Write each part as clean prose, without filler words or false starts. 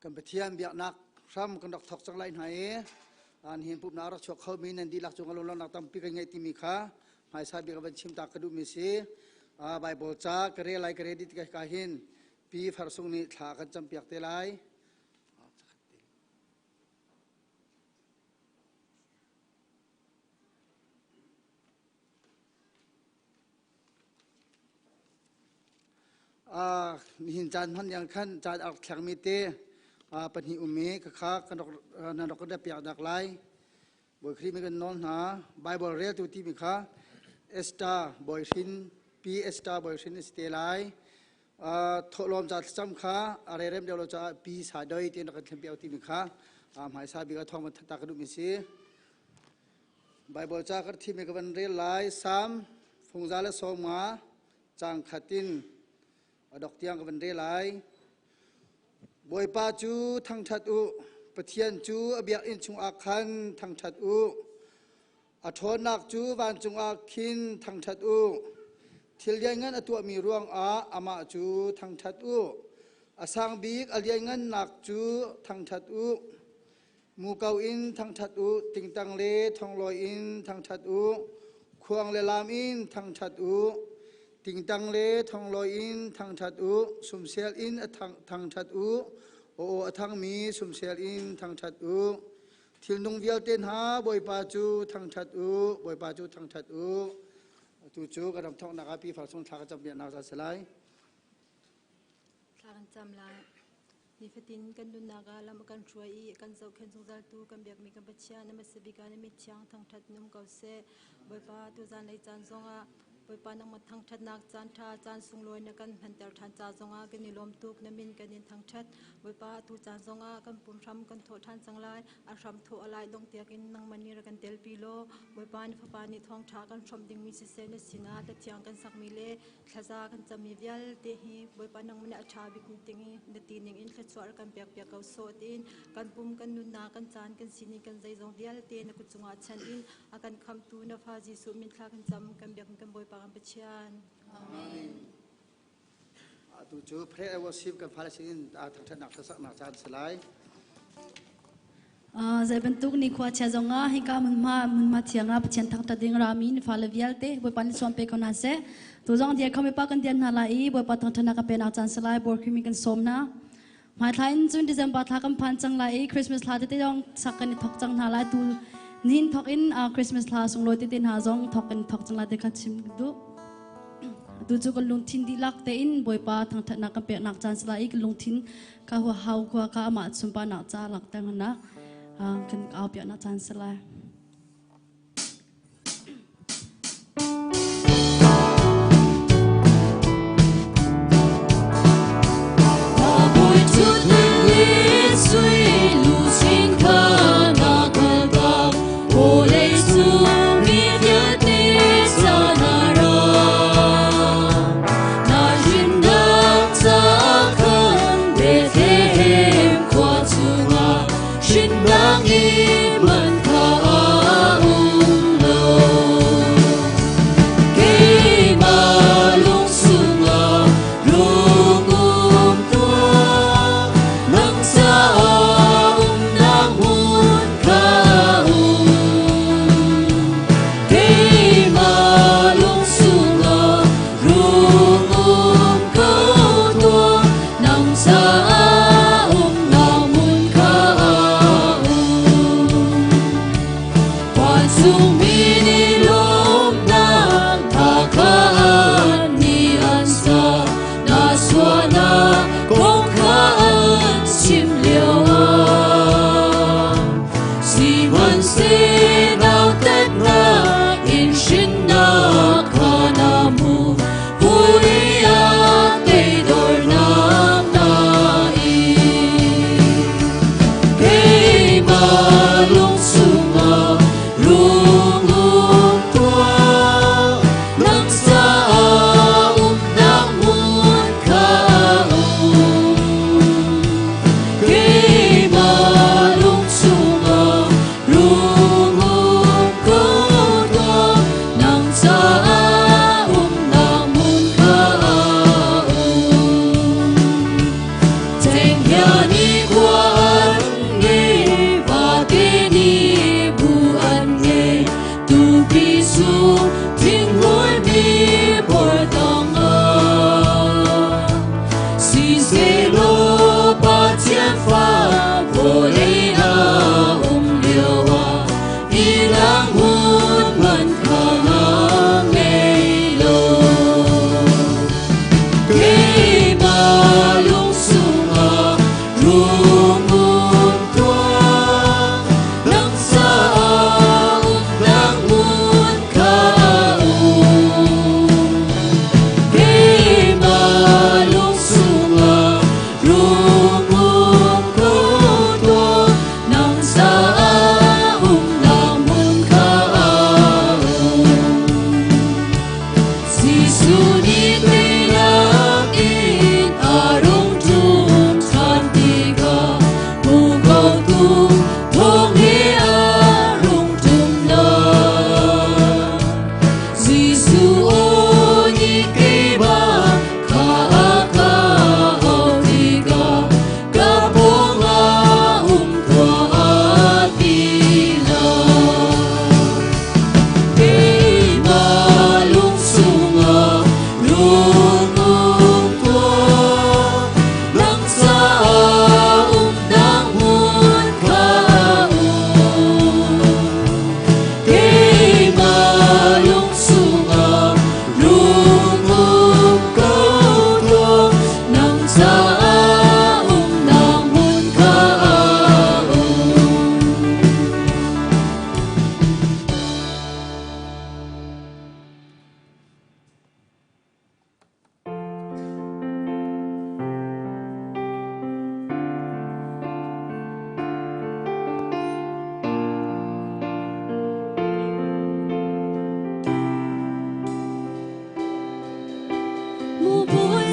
Kan Pathian biaknak hram kan rak thawk cang lai hna i an hin pumhnak rak chuak khomi nan dihlak cung lunglawmhnak tampi kan ngeih timi kha hmaisa bik van chim ta ka duhmi si. Bible ca ka rel lai ka rel dih tikah hin Pi Farsung nih thla kan campiak te lai. Nihin caan hman yang khan caan a rak thlengmi te pahnih um i khakha kan rak nan rak kan piak dak lai. Bawi Khrih mi kan nawl hna. Bible reltu timi kha Esther Bawi Hrin Pi Esther Bawi Hrin a si te lai. Thawhlawm ca thlacam kha a rerem deuh lo caah Pi Sa Doi ti rak kan thlen piak timi kha hmaisa bik ah thawng van that ta ka duhmi si. Bible ca ka thimi ka van rel lai. Salm fungza le 50 caang khat in a dok tiang ka van rel lai. Bawipa cu thangṭhat u, Pathian cu a biakinn chungah khan thangṭhat u. A ṭhawnnak cu vancung ah khin thangṭhat u. Thil lianngan a tuahmi ruangah amah cu thangṭhat u. A sang bik a lianngannak cu thangṭhat u. Muko in thangṭhat u, tingtang le thonglawi in thangṭhat u, khuang le lam in thangṭhat u, tingtang le thonglawi in thangṭhat u, sumsel in a thangṭhat u, aw a thangmi sumsel in thangṭhat u. Thilnung vialte hna Bawipa cu thangṭhat u, Bawipa cu thangṭhat u. Atu cu kan ram thawknak ah pifa sung thla ka cam biaknak za si lai. Thla kan cam lai. Nifatin kan nunnak ah lam a kan hruai i a kan zohkhenh zungzaltu kan biakmi kan Pathian a hmasa bik ah na mithiang thangṭhat in um ko seh. Bawipa, tuzanlei caan zongah Bawipa nangmah thangṭhatnak caan ṭha caan sunglawi na kan hmanter ṭhan ca zongah kan i lawm tuk. Na min kan in thangṭhat. Bawipa, atu caan zongah kan pum hram kan thawh ṭhan cang lai. A hram thawh a lai dong tiangin nangmah nih rak kan telpi law Bawipa na Fapa nih thawngṭha kan hrawmh dingmi siseh na sinah hlathiang kan sakmi le Thlaza kan cammi vialte hi Bawipa nangmah nih a ṭha bik ding i na ti ning in thluachuah rak kan pek piak ko sawh tiin kan pum kan nunnak kan caan kan sining kan zeizong vialte na kut cungah chan in a kan khamhtu na fa Jesuh min thla kan cam kan biak kan Bawipa kan Pathian. Amen. Atu cu prayer and worship kan fale sinin thangṭhatnak hlasaknak caan si lai. Zei bantuk ni khua chia zongah hika hmunhma hmunhma thiang ah Pathian thangṭhat ding rami na fale vialte Bawipa nih sawm pe ko hna seh. Tu zong dir kho mipa kan dian hna lai i Bawipa thangṭhatnak kan penak caan si lai Bawi Khrih kan sawm hna. Hmaithla in cun December thla kan phan cang lai i Christmas thla tete zong sak kan i thok cang hna lai. Tu nihin thok in Christmas thla sunglawi tete hna zong thok in thok cang lai te kha chim duh. Tu cu kan lungthin dihlak tein Bawipa thangṭhatnak kan peknak caan si lai i kan lungthin ka hua hau khua ka amah sunparnak ca langhter nak kan au piaknak caan si lai. Bethlehem khua chungah hrin nang i man kha.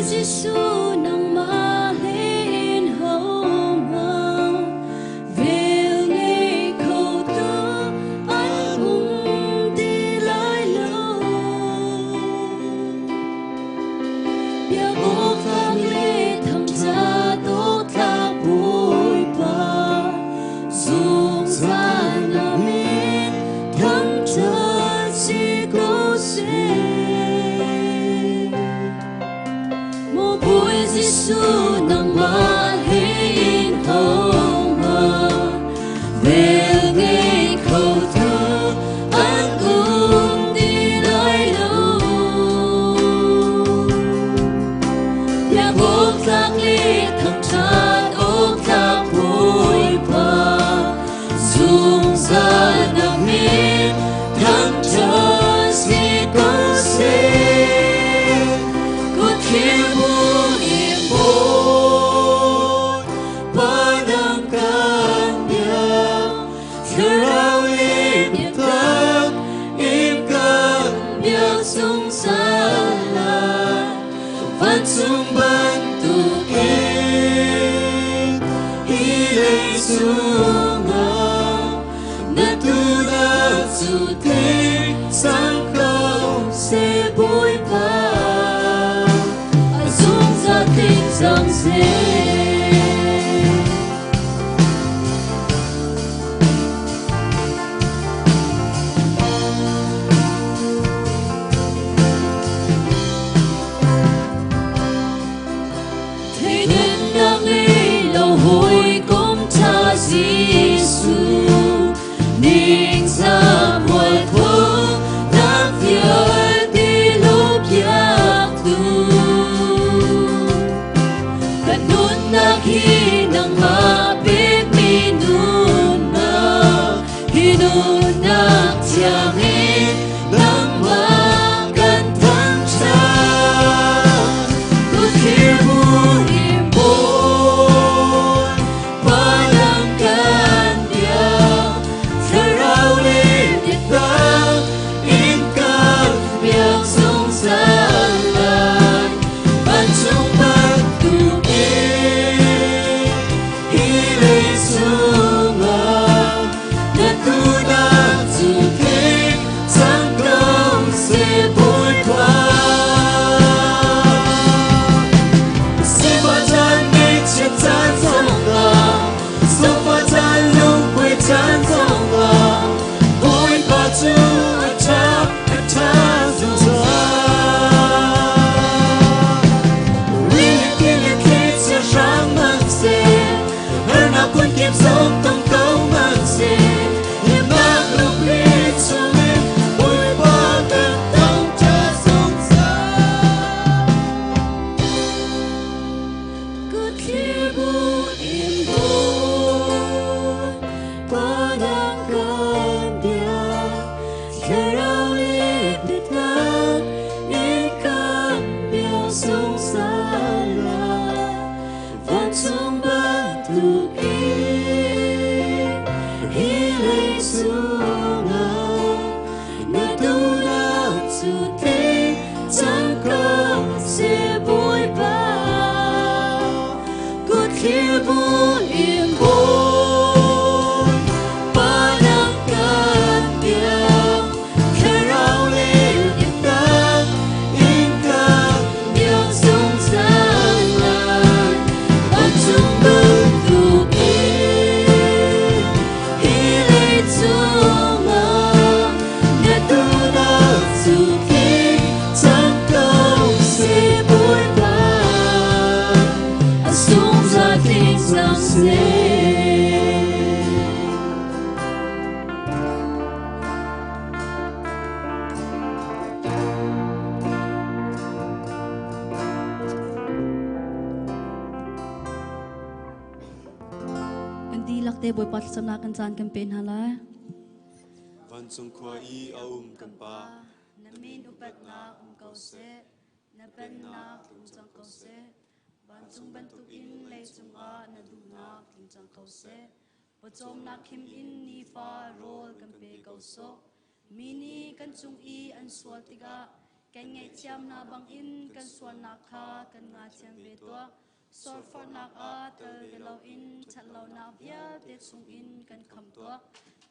Jesuh nangmah hlei in hohmanh vel ngei kho tu an um ti lai lo. Biak awk tlak le thangṭhat awk tlak Bawipa, zungzal na min thangṭhat si ko seh. Maw Bawi Jesuh nangmah he in hohmanh vel ngei kho tu an um ti lai lo. Biak awk tlak le thangṭhat awk tlak Bawipa, zungzal na min thangṭhat si ko seh. Kutthil bu in Bawi, Pa nang kan biak, Thlarau in biatak in kan biak zungzal lai. Vancung bantukin hi lei cungah na duhnak cu tling cang ko seh Bawipa. A zungzal tling cang seh. Theidennak ngei lo hawikom ṭha Jesuh, ningzah mualphonak vialte lawmpiaktu. Kan nunnak hi nangmah pekmi nunnak, hi nunnak thiang in nangmah kan thangṭhat. Kutthir bu in Bawi, Pa nang kan biak, Thlarau le biatak in kan biak zungzal lai. Vancung bantukin hi lei cungah na duhnak cu tling cang ko seh Bawipa. Sifah caan ngaihchiat caan zongah, sofah caan lungkuai caan zongah, Bawipa cu a ṭha, a ṭha zungzal. Rili le thlichia hrang hmanhseh, harnak phunkip zong tong ko hmanhseh, himnak lungpi chungin Bawipa kan thangṭhat zungzal. Kutthlir bu in Bawi, Pa nang kan biak, Thlarau le biatak in kan biak zungzal lai. Vancung bantukin hi lei cungah na duhnak cu tling cang ko seh Bawipa. Kutthlir bu in Bawi, Pa nang kan biak, Thlarau le biatak in kan biak zungzal lai. Vancung bantukin hi lei cungah na duhnak cu tling cang ko seh Bawipa. A zungzal tling cang seh. Kan dihlak te Bawipa thlacamnak kan caan kan pe hna lai. Vancung khua i a um kan Pa, Na min upatnak um ko seh, na pennak tlung cang ko seh. Vancung bantukin leicung ah na duhnak tling cang ko seh. Pawcawmnak khim in nifa rawl kan pe ko sawh. Mi nih kan cung i an sual tikah Kan ngaihthiam hna bangin kan sualnak kha kan ngathiam ve tuah. Sualforhnak ah tel ve loin ṭhatlonak vialte chungin kan khamh tuah.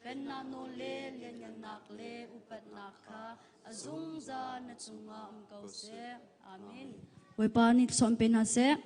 Pennak nawl le lianngannak le upatnak kha a zungzal na cungah um ko seh. Amen. Bawipa nih sawm pe hna seh.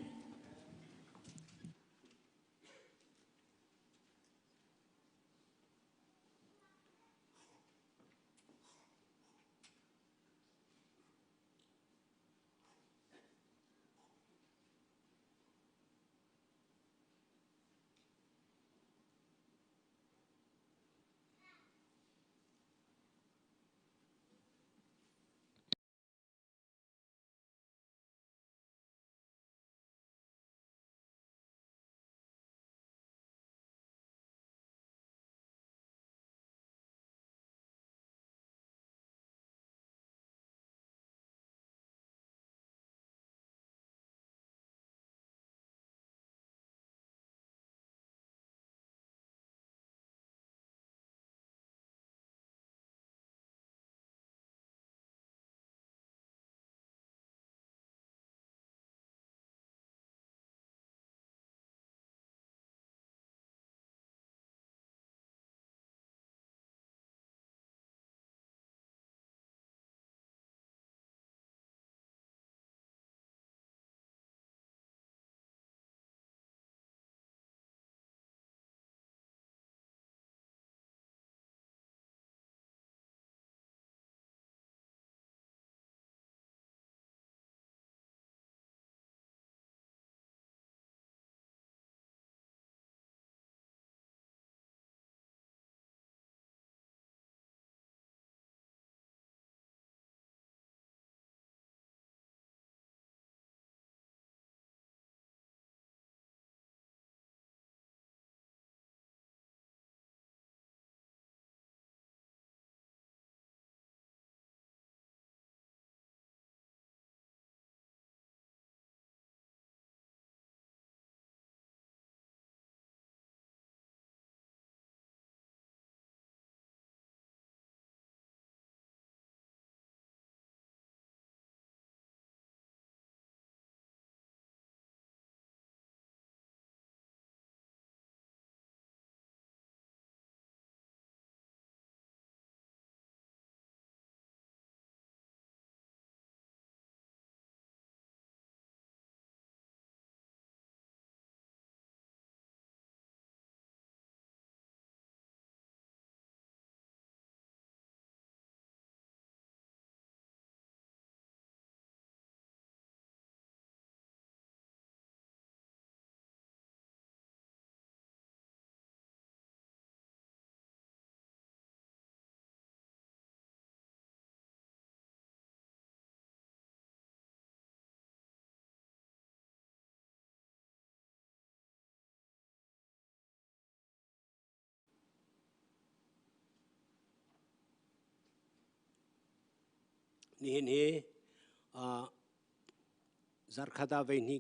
Nihin hi zarkhat ah voi hnih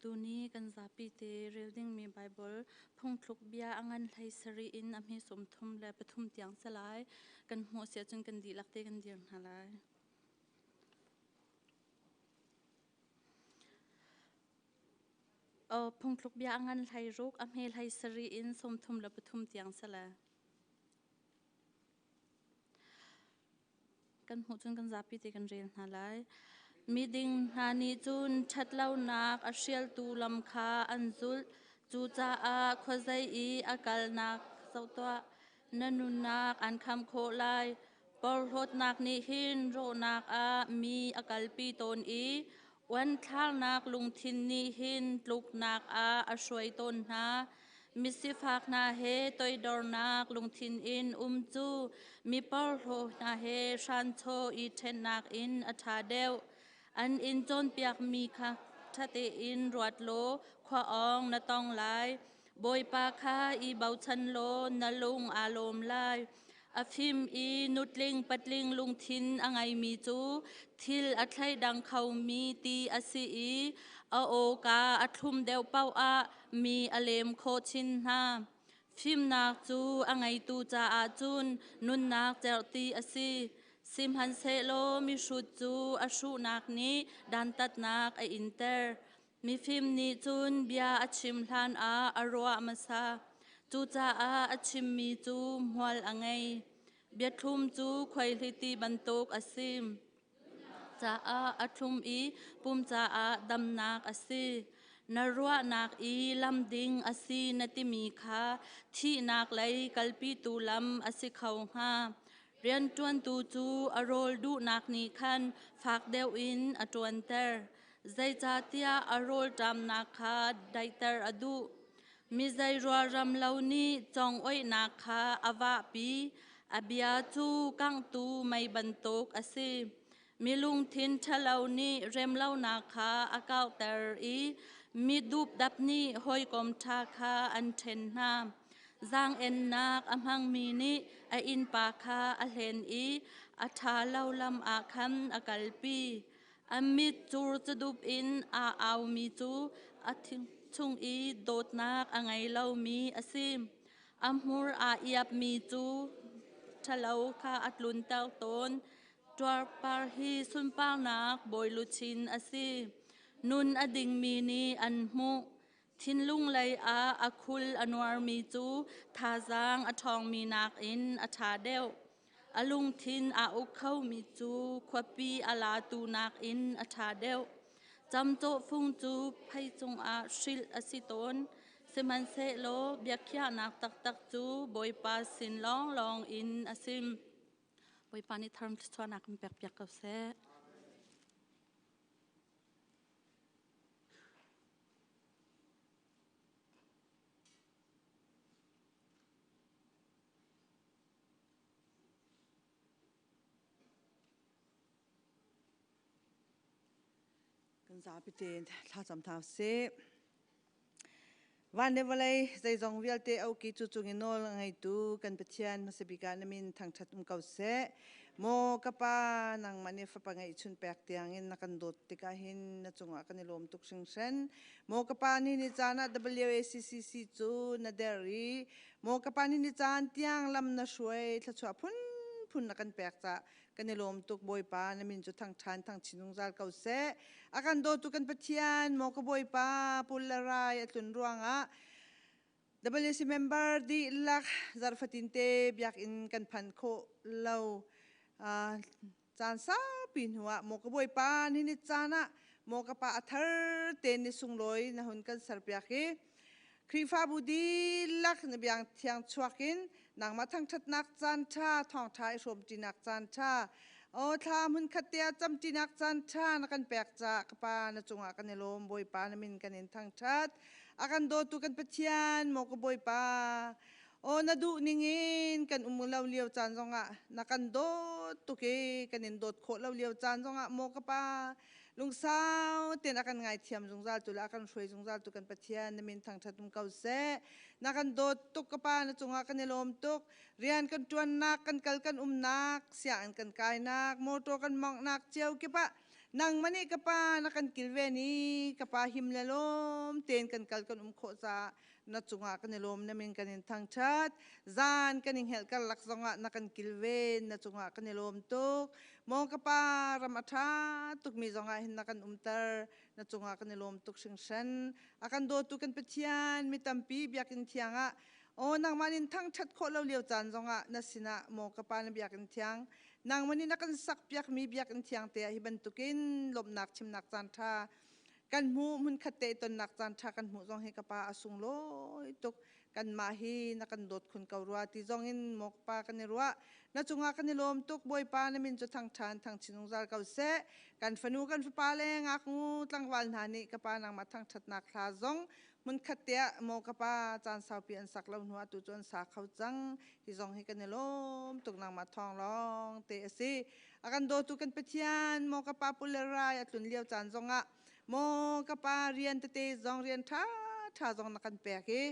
Tuni kan zapi te rel dingmi Baibal phungthluk bia a ngan hlei sarih in a hme 33 tiang si lai. Kan hmuh si ahcun kan dihlak te kan dir hna lai. Phungthluk bia a ngan hlei ruk a hme hlei sarih in 33 tiang si lai. Kan hmuh cun kan zapi te kan rel hna lai. Miding hna nih cun ṭhatlonak a hrialtu lam kha an zulh. Cucaah khuazei i a kalnak zoh tuah. Na nunnak an khamh khawh lai. Porhlawtnak nih hin rawhnak ah mi a kalpi tawn i uanthlarnak lungthin nih hin tluknak ah a hruai tawn hna. Misifak hna he toidornak lungthin in um cu mi porhlaw hna he hranchaw i ṭhennak in a ṭha deuh. An in cawnpiakmi kha ṭha tein ruat law khua awng na tong lai. Bawipa kha i bochan law na lung aa lawm lai. A fim i nutling patling lungthin a ngeimi cu thil a thleidang khomi ti a si i a awka a thlum deuh paoh ah mi a lem khawh chin hna. Fimnak cu a ngeitu caah cun nunnak cerhti a si. Sihmanhsehlaw mihrut cu a hruhnak nih dantatnak a inter. Mifim nih cun bia a chim hlanah a ruah hmasa. Cucaah a chimmi cu hmual a ngei. Biathlum cu khuaihliti bantuk a si caah a thlum i pum caah damnak a si. Na ruahnak i lam ding a si na timi kha thihnak lei kalpitu lam a si kho hnga. Rianṭuantu cu a rawl duhnak nih khan fak deuh in a ṭuanter. Zeicahtiah a rawlṭamnak kha daihter a duh. Mi zei rualram lo nih congoihnak kha a vahpi, a bia cu kanghtu mei bantuk a si. Mi lungthin ṭhalo nih remlonak kha a kauhter i mi dupdap nih hawikom ṭha kha an ṭhen hna. Zaang-ennak a hmangmi nih a innpa kha a hlen i a ṭha lo lam ah khan a kalpi. A mit cur cadup in aa aumi cu a chung i dawtnak a ngei lomi a si. A hmur aa iapmi cu ṭhalo kha a tlunter tawn. Ṭuarpar hi sunparnak bawi luchin a si. Nun a dingmi nih an hmuh. Thinlung lei ah a khul a nuarmi cu thazaang a ṭhawngmi nakin a ṭha deuh. A lungthin aa uk khomi cu khuapi a latu nakin a ṭha deuh. Camcawhfung cu phei cungah hrilh a si tawn, sihmanhsehlaw biakhiahnak taktak cu Bawipa sin lawnglawng in a si. Bawipa nih tharum thluachuahnak in pekpiak ko seh. Kan zapi tein thlacam hna usih. Van le vawlei zeizong vialte auki cu cung i nawl a ngeitu kan Pathian hmasabik ah na min thangṭhat um ko seh. Maw ka pa, nangmah nih fapa ngeihchun pek tiangin na kan dawt tikah hin na cungah kan i lawm tuk hringhran. Maw ka pa, ni ni caan ah WACCC cu na der i Maw ka pa ni caan tiang lam na hruai thluachuah phunphun na kan pek cah kan i lawm tuk Bawipa na min cu thang ṭhan thang chin zungzal ko seh. A kan dawtu kan Pathian maw ka Bawipa pul le rai a tlun ruangah WC member dihlak zarhfatin te biakinn kan phan khawh lo caan saupi hnuah maw ka Bawipa ni ni caan ah maw ka pa a thar te ni sunglawi na hun kan serpiak i Khrihfabu dihlak na biang thiang chuak in nangmah thangṭhatnak caan ṭha thawngṭha i hrawmṭinak caan ṭha o thla hmun khat te ah camṭinak caan ṭha na kan pek caah ka pa na cungah kan i lawm Bawipa na min kan in thangṭhat a kan dawtu kan Pathian maw ka Bawipa Aw na duh ningin kan um lo lio caan zongah na kan dawt tuk i kan in dawt khawh lo lio caan zongah maw ka pa lungsau tein a kan ngaithiam zungzal tu le a kan hruai zungzal tu kan Pathian na min thangṭhat um ko seh. Na kan dawt tuk ka pa na cungah kan i lawm tuk. Rian kan ṭuannak, kan kal kan umnak, sianginn kan kainak, motor kan monghnak cio kip ah. Nangmah nih ka pa na kan kilven i ka pa him le lawm tein kan kal kan um khawh caah na cungah kan i lawm na min kan in thangṭhat. Zan kan i hngelh karlak zongah na kan kilven na cungah kan i lawm tuk. Maw ka pa ram a ṭha tukmi zongah hin na kan umter na cungah kan i lawm tuk hringhran. A kan dawtu kan Pathian mi tampi biakinn thiang ah Aw nangmah nin thangṭhat khawh lo lio caan zongah na sinah maw ka pa na biakinn thiang nangmah nih na kan sakpiakmi biakinn thiang te ah hi bantukin lawmhnak chimnak caan ṭha kan hmuh hmunkhat te i tonnak caan ṭha kan hmuh zong hi ka pa a sunglawi tuk kanmah hi na kan dawt khun ko rua ti zong in maw ka pa kan i ruah na cungah kan i lawm tuk Bawipa na min cu thangṭhan thangchin zungzal ko seh kan fanu kan fapa le ngaknu tlangval hna nih ka pa nangmah thangṭhatnak hla zong hmunkhat te ah maw ka pa caan saupi an sak lo hnu ah tu cu an sa kho cang hi zong hi kan i lawm tuk nangmah thawng lawng te a si a kan dawtu kan Pathian maw ka pa pule rai a tlun lio caan zong ah maw ka pa rian tete zong rian ṭha ṭha zong na kan pek i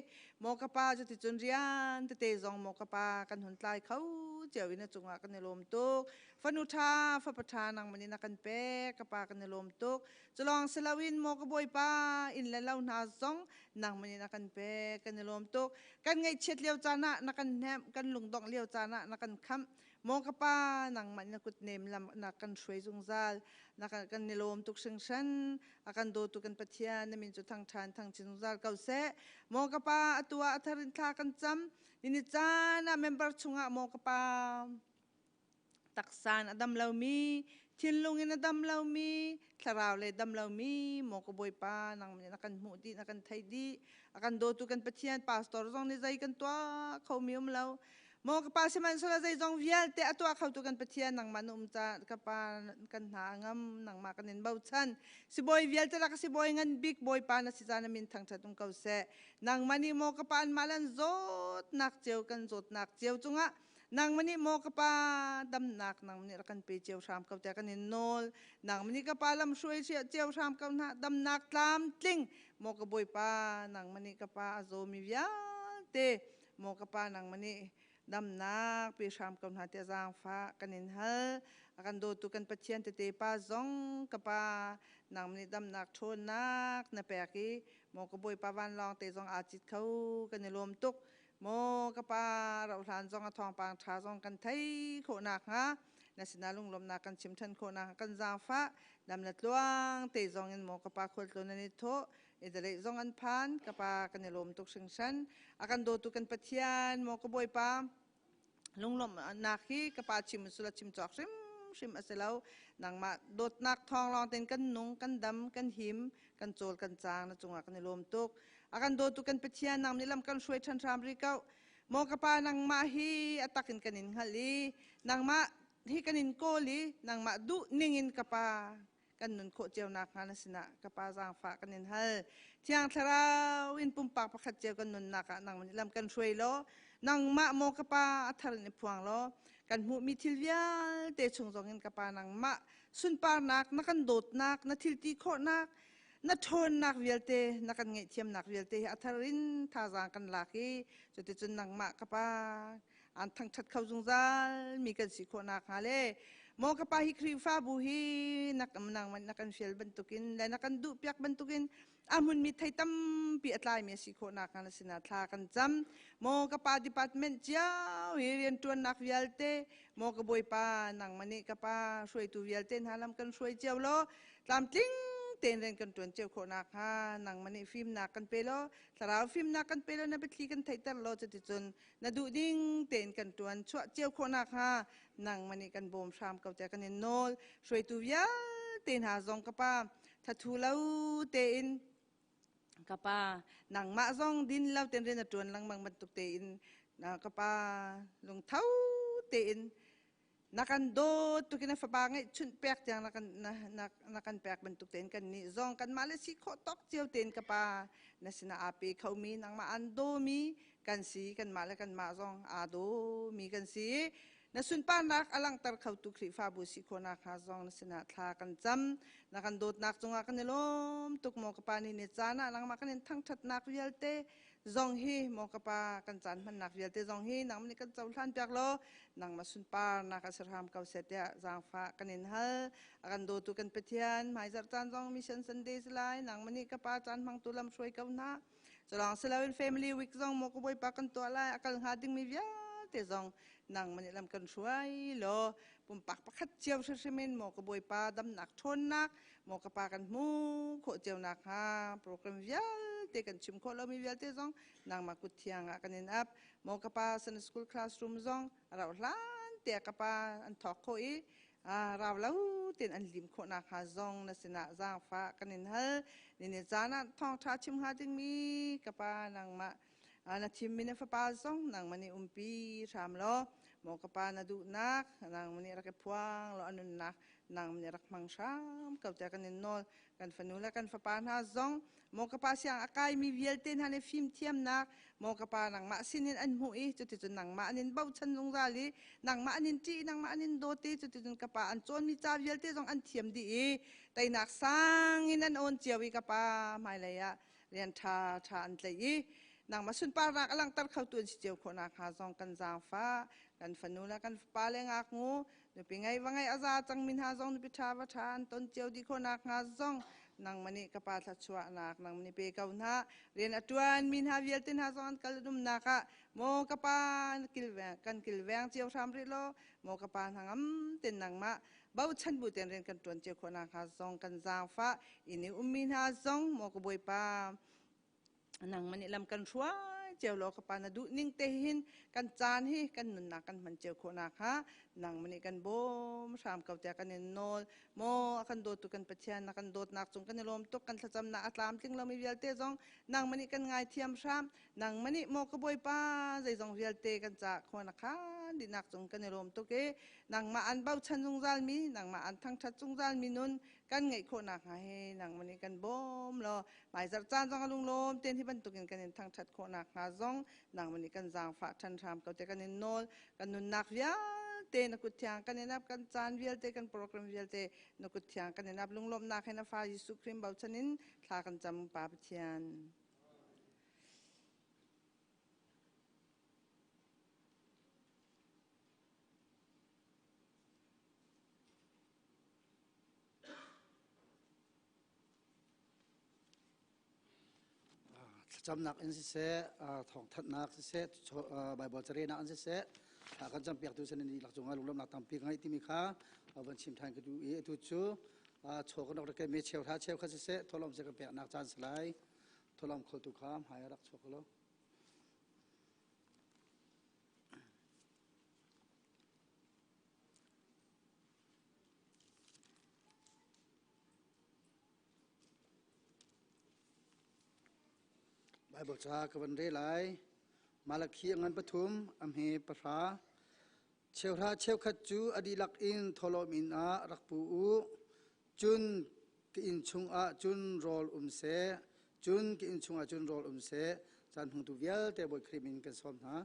maw ka pa cuticun rian tete zong maw ka pa kan hun tlai kho cio in a cungah kan i lawm tuk fanu ṭha fapa ṭha nangmah nih na kan pek ka pa kan i lawm tuk Culawng si loin maw ka Bawipa inn le lo hna zong nangmah nih na kan pek kan i lawm tuk. Kan ngaihchiat lio caan ah na kan hnemh, kan lungdongh lio caan ah na kan khamh. Maw ka pa nangmah na kut nem lam na kan hruai zungzal. Na kan, kan i lawm tuk hringhran. A kan dawtu kan Pathian na min cu thangṭhan thangchin zungzal ko seh. Maw ka pa atu ah a thar in thla kan cam. Nini caan ah member chungah maw ka pa taksa in a dam lomi, thinlung in a dam lomi, thlarau le dam lomi, maw ka Bawipa nang nih na kan hmuh dih, na kan theih dih. A kan dawtu kan Pathian pastor zong nih zei kan tuah khomi um lo. Maw ka pa sihmanhsehlaw zeizong vialte a tuah khotu kan Pathian nangmah na um ca ka pa kan hna a ngam nangmah kan in bochan. Sibawi vialte lak sibawi ngan bik Bawipa na si ca na min thangṭhat um ko seh. Nangmah nih maw ka pa anmah lan zawtnak cio kan zawtnak cio cungah Nangmah nih maw ka pa damnak nangmah nih rak kan pe cio hram ko tiah kan in nawl. Nangmah nih ka pa lam hruai cio hram ko hna damnak tlamtling maw ka Bawipa nangmah nih ka pa a zawmi vialte maw ka pa nangmah nih damnak pe hram ko hna tiah zaangfah kan in hal. A kan dawtu kan Pathian tete pa zong ka pa nangmah nih damnak ṭhawnnak na pek i maw ka Bawipa vanlawng te zong aa cit kho kan i lawm tuk. Maw ka pa rauhhlan zong a thawngpang ṭha zong kan thei khawh nakhnga na sinah lunglawmhnak kan chim ṭhan khawh nakhnga kan zaangfah dam le tluang te zong in maw ka pa khualtlawn nan i thawh i daleih zong an phan ka pa kan i lawm tuk hringhran a kan dawtu kan Pathian maw ka Bawipa lunglawmhnak hi ka pa chim sula chim cawk hrimhrim a si lo nangmah dawtnak thawng lawng tein kan nung kan dam kan him kan cawl kan caang na cungah kan i lawm tuk a kan dawtu kan Pathian nang nih lam kan hruai ṭhan hram ri ko maw ka pa nangmah hi a tak in kan in hngalh i nangmah hi kan in kawl i nangmah duh ning in ka pa kan nun khawh cio nakhnga na sinah ka pa zaangfah kan in hal thiang thlarau in pumpak pakhat cio kan nunnak ah nangmah nih lam kan hruai law nangmah maw ka pa a thar in i phuang law kan hmuhmi thil vialte chung zong in ka pa nangmah sunparnak na kan dawtnak na thil ti khawhnak na ṭhawnnak vialte na kan ngaihthiamnak vialte hi a thar in thazaang kan lak i cuticun nangmah ka pa an thangṭhat kho zungzal mi kan si khawh nakhnga le maw ka pa hi Khrihfabu hi na nangmah na kan fial bantukin le na kan duhpiak bantukin a hmunmi thei tampi a tlaimi a si khawh nakhnga na sinah thla kan cam maw ka pa department cio hi rianṭuannak vialte maw ka bawipa nangmah nih ka pa hruaitu vialte hna lam kan hruai cio law tlamtling tein rian kan ṭuan cio khawh nakhnga nangmah nih fimnak kan pe law thlarau fimnak kan pe law na biathli kan theihter law cuticun na duh ding tein kan ṭuan chuah cio khawh nakhnga nangmah nih kan bawm hram ko tiah kan in nawl hruaitu vialte hna zong ka pa thathu lo tein ka pa nangmah zong din lo tein rian na ṭuan lengmang bantuk tein ka pa lungtho tein na kan dawt tukin na fapa ngeihchunh pek tiang na kan na, na, na kan pek bantuk tein kan nih zong kanmah le si khawh tawk cio tein ka pa na sinah aa pe khomi nangmah an dawmi kan si kanmah le kanmah zong aa dawmi kan si na sunparnak a langhter khotu Khrihfabu si khawhnak hnga zong na sinah thla kan cam na kan dawtnak cungah kan i lawm tuk maw ka pa ni ni caan ah nangmah kan in thangṭhatnak vialte. zong hi maw ka pa kan caan hmannak vialte zong hi nangmah nih kan cohlan piak law nangmah sunparnak ah serhram ko seh tiah zaangfah kan in hal. A kan dawtu kan Pathian, hmaizarh caan zong Mission Sunday si lai, nangmah nih ka pa caan hmangtu lam hruai ko hna. Culawng siloin Family Week zong maw ka Bawipa kan tuah lai, a kal hnga dingmi vialte zong nangmah nih lam kan hruai law pumpak pakhat cio hrimhrim in maw ka Bawipa damnak ṭhawnnak maw ka pa kan hmu khawh cio nakhnga program vialte kan chim khawh lomi vialte zong nangmah kut thiang ah kan in ap. Maw ka pa Sunday School classroom zong a rauh hlan te ka pa an thawk khawh i rau lo tein an lim khawh nakhnga zong na sinah zaangfah kan in hal. Nini caan ah thawngṭha chim hnga dingmi ka pa nangmah na thimmi na fapa zong nangmah nih umpi hram law maw ka pa na duhnak nangmah nih rak i phuang law a nunnak nangmah nih rak hmang hram ko tiah kan in nawl. Kan fanu le kan fapa hna zong maw ka pa siang a kaimi vialte hna nih fimthiamnak maw ka pa nangmah sinin an hmuh i cuticun nangmah an in bochan zungzal i nangmah an in ṭih nangmah an in dawt i cuticun ka pa an cawnmi ca vialte zong an thiam dih i teinak sang in an awn cio i ka pa hmailei ah rian ṭha ṭha an tlaih i nangmah sunparnak a langhter khotu an si cio khawh nakhnga zong kan zaangfah. Kan fanu le kan fapa le ngaknu nupi ngei va ngei a za cangmi hna zong nupi ṭha va ṭha an ton cio dih khawh nakhnga zong nangmah nih ka pa thluachuahnak nangmah nih pe ko hna. Rian a ṭuanmi hna vialte hna zong an kal umnak ah maw ka pa kan kilveng cio hram rih law maw ka pa hnangam ten nangmah bochan bu ten rian kan ṭuan cio khawh nakhnga zong kan zaangfah. Inn i ummi hna zong maw ka Bawipa nangmah nih lam kan hruai cio law ka pa na duh ning te hin kan caan hi kan nunnak kan hman cio khawh nakhnga nangmah nih kan bawm hram ko tiah kan in nawl. Maw a kan dawtu kan Pathian, na kan dawtnak cung kan i lawm tuk. Kan thlacamnak a tlamtling lomi vialte zong nangmah nih kan ngaithiam hram. Nangmah nih maw ka Bawipa zeizong vialte kan ca khua na khan dihnak cung kan i lawm tuk i nangmah an bochan zungzalmi nangmah an thangṭhat zungzalmi nun kan ngeih khawh nakhnga hi nangmah nih kan bawm law hmaizarh caan zong a lunglawm tein hi bantukin kan in thangṭhat khawh nakhnga zong nangmah nih kan zaangfah ṭhan hram ko te kan in nawl. Kan nunnak vialte na kut thiang kan in ap, kan caan vialte kan program vialte na kut thiang kan in ap. Lunglawmhnak he na fa Jesuh Khrih bochan in thla kan cam Pa Pathian. Thlacamnak in siseh, thawngthanhnak siseh, Baibal carelnak in siseh, thla kan campiaktu sin in dihlak cungah lunglawmhnak tampi ka ngeih timi kha van chim ṭhan ka duh i atu cu chaw kan rak rak mi cheuhra cheukhat siseh, thawhlawm seh kan peknak caan si lai. Thawhlawm khawltu kha hmai ah rak chuak law. Baibal ca ka van rel lai. Malakhi a ngan pathum, a hme pahra. Cheuhra cheukhat cu a dihlak in thawhlawm inn ah rak pu u. Cun ka inn chungah cun rawl um seh. Cun ka inn chungah cun rawl um seh. Caan hmangtu vialte Bawi Khrih min kan sawm hna.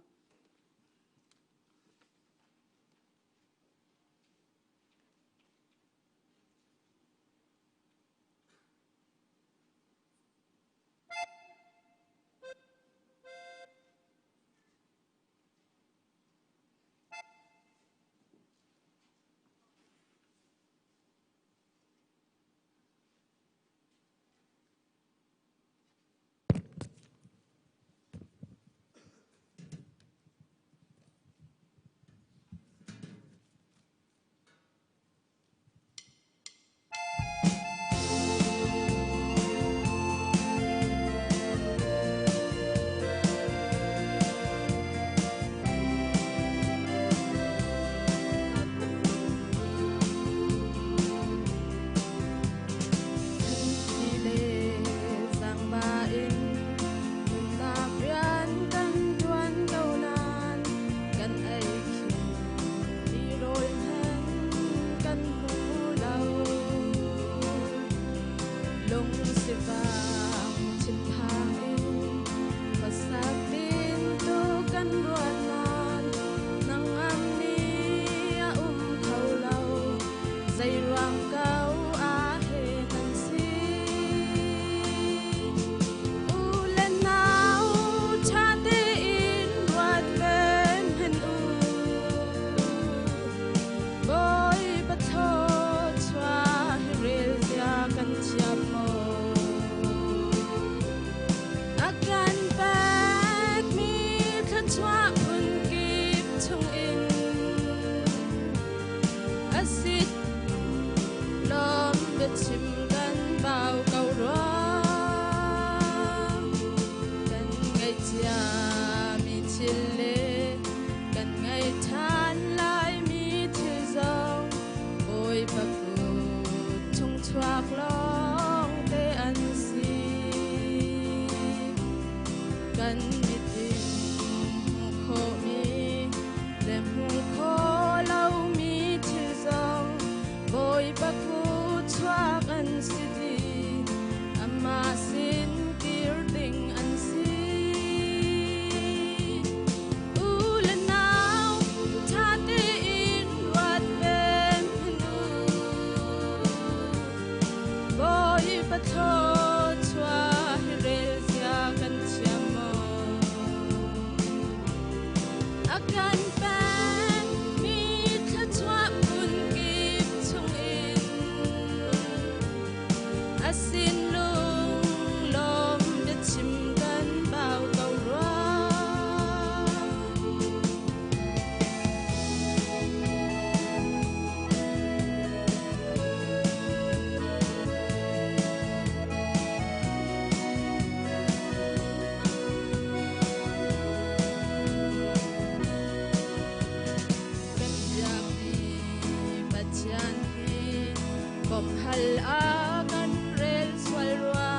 Bawmh hal a kan rel sual rua.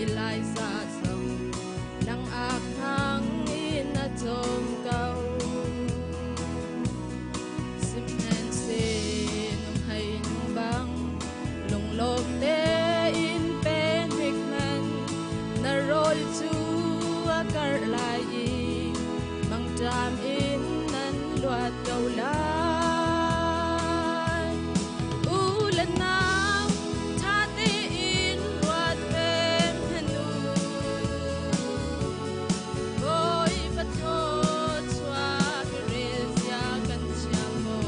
Eliza zong nang ak hang in a cawm ko. Sihmanhseh nuhmei nu bang lunglawm tein pe hnik hmanh, na rawl cu a karh lai i mangṭam in nan luat ko lai. U le nau, ṭha tein ruat ve hmanh u. Bawipa thluachuah hi rel zia kan thiam maw?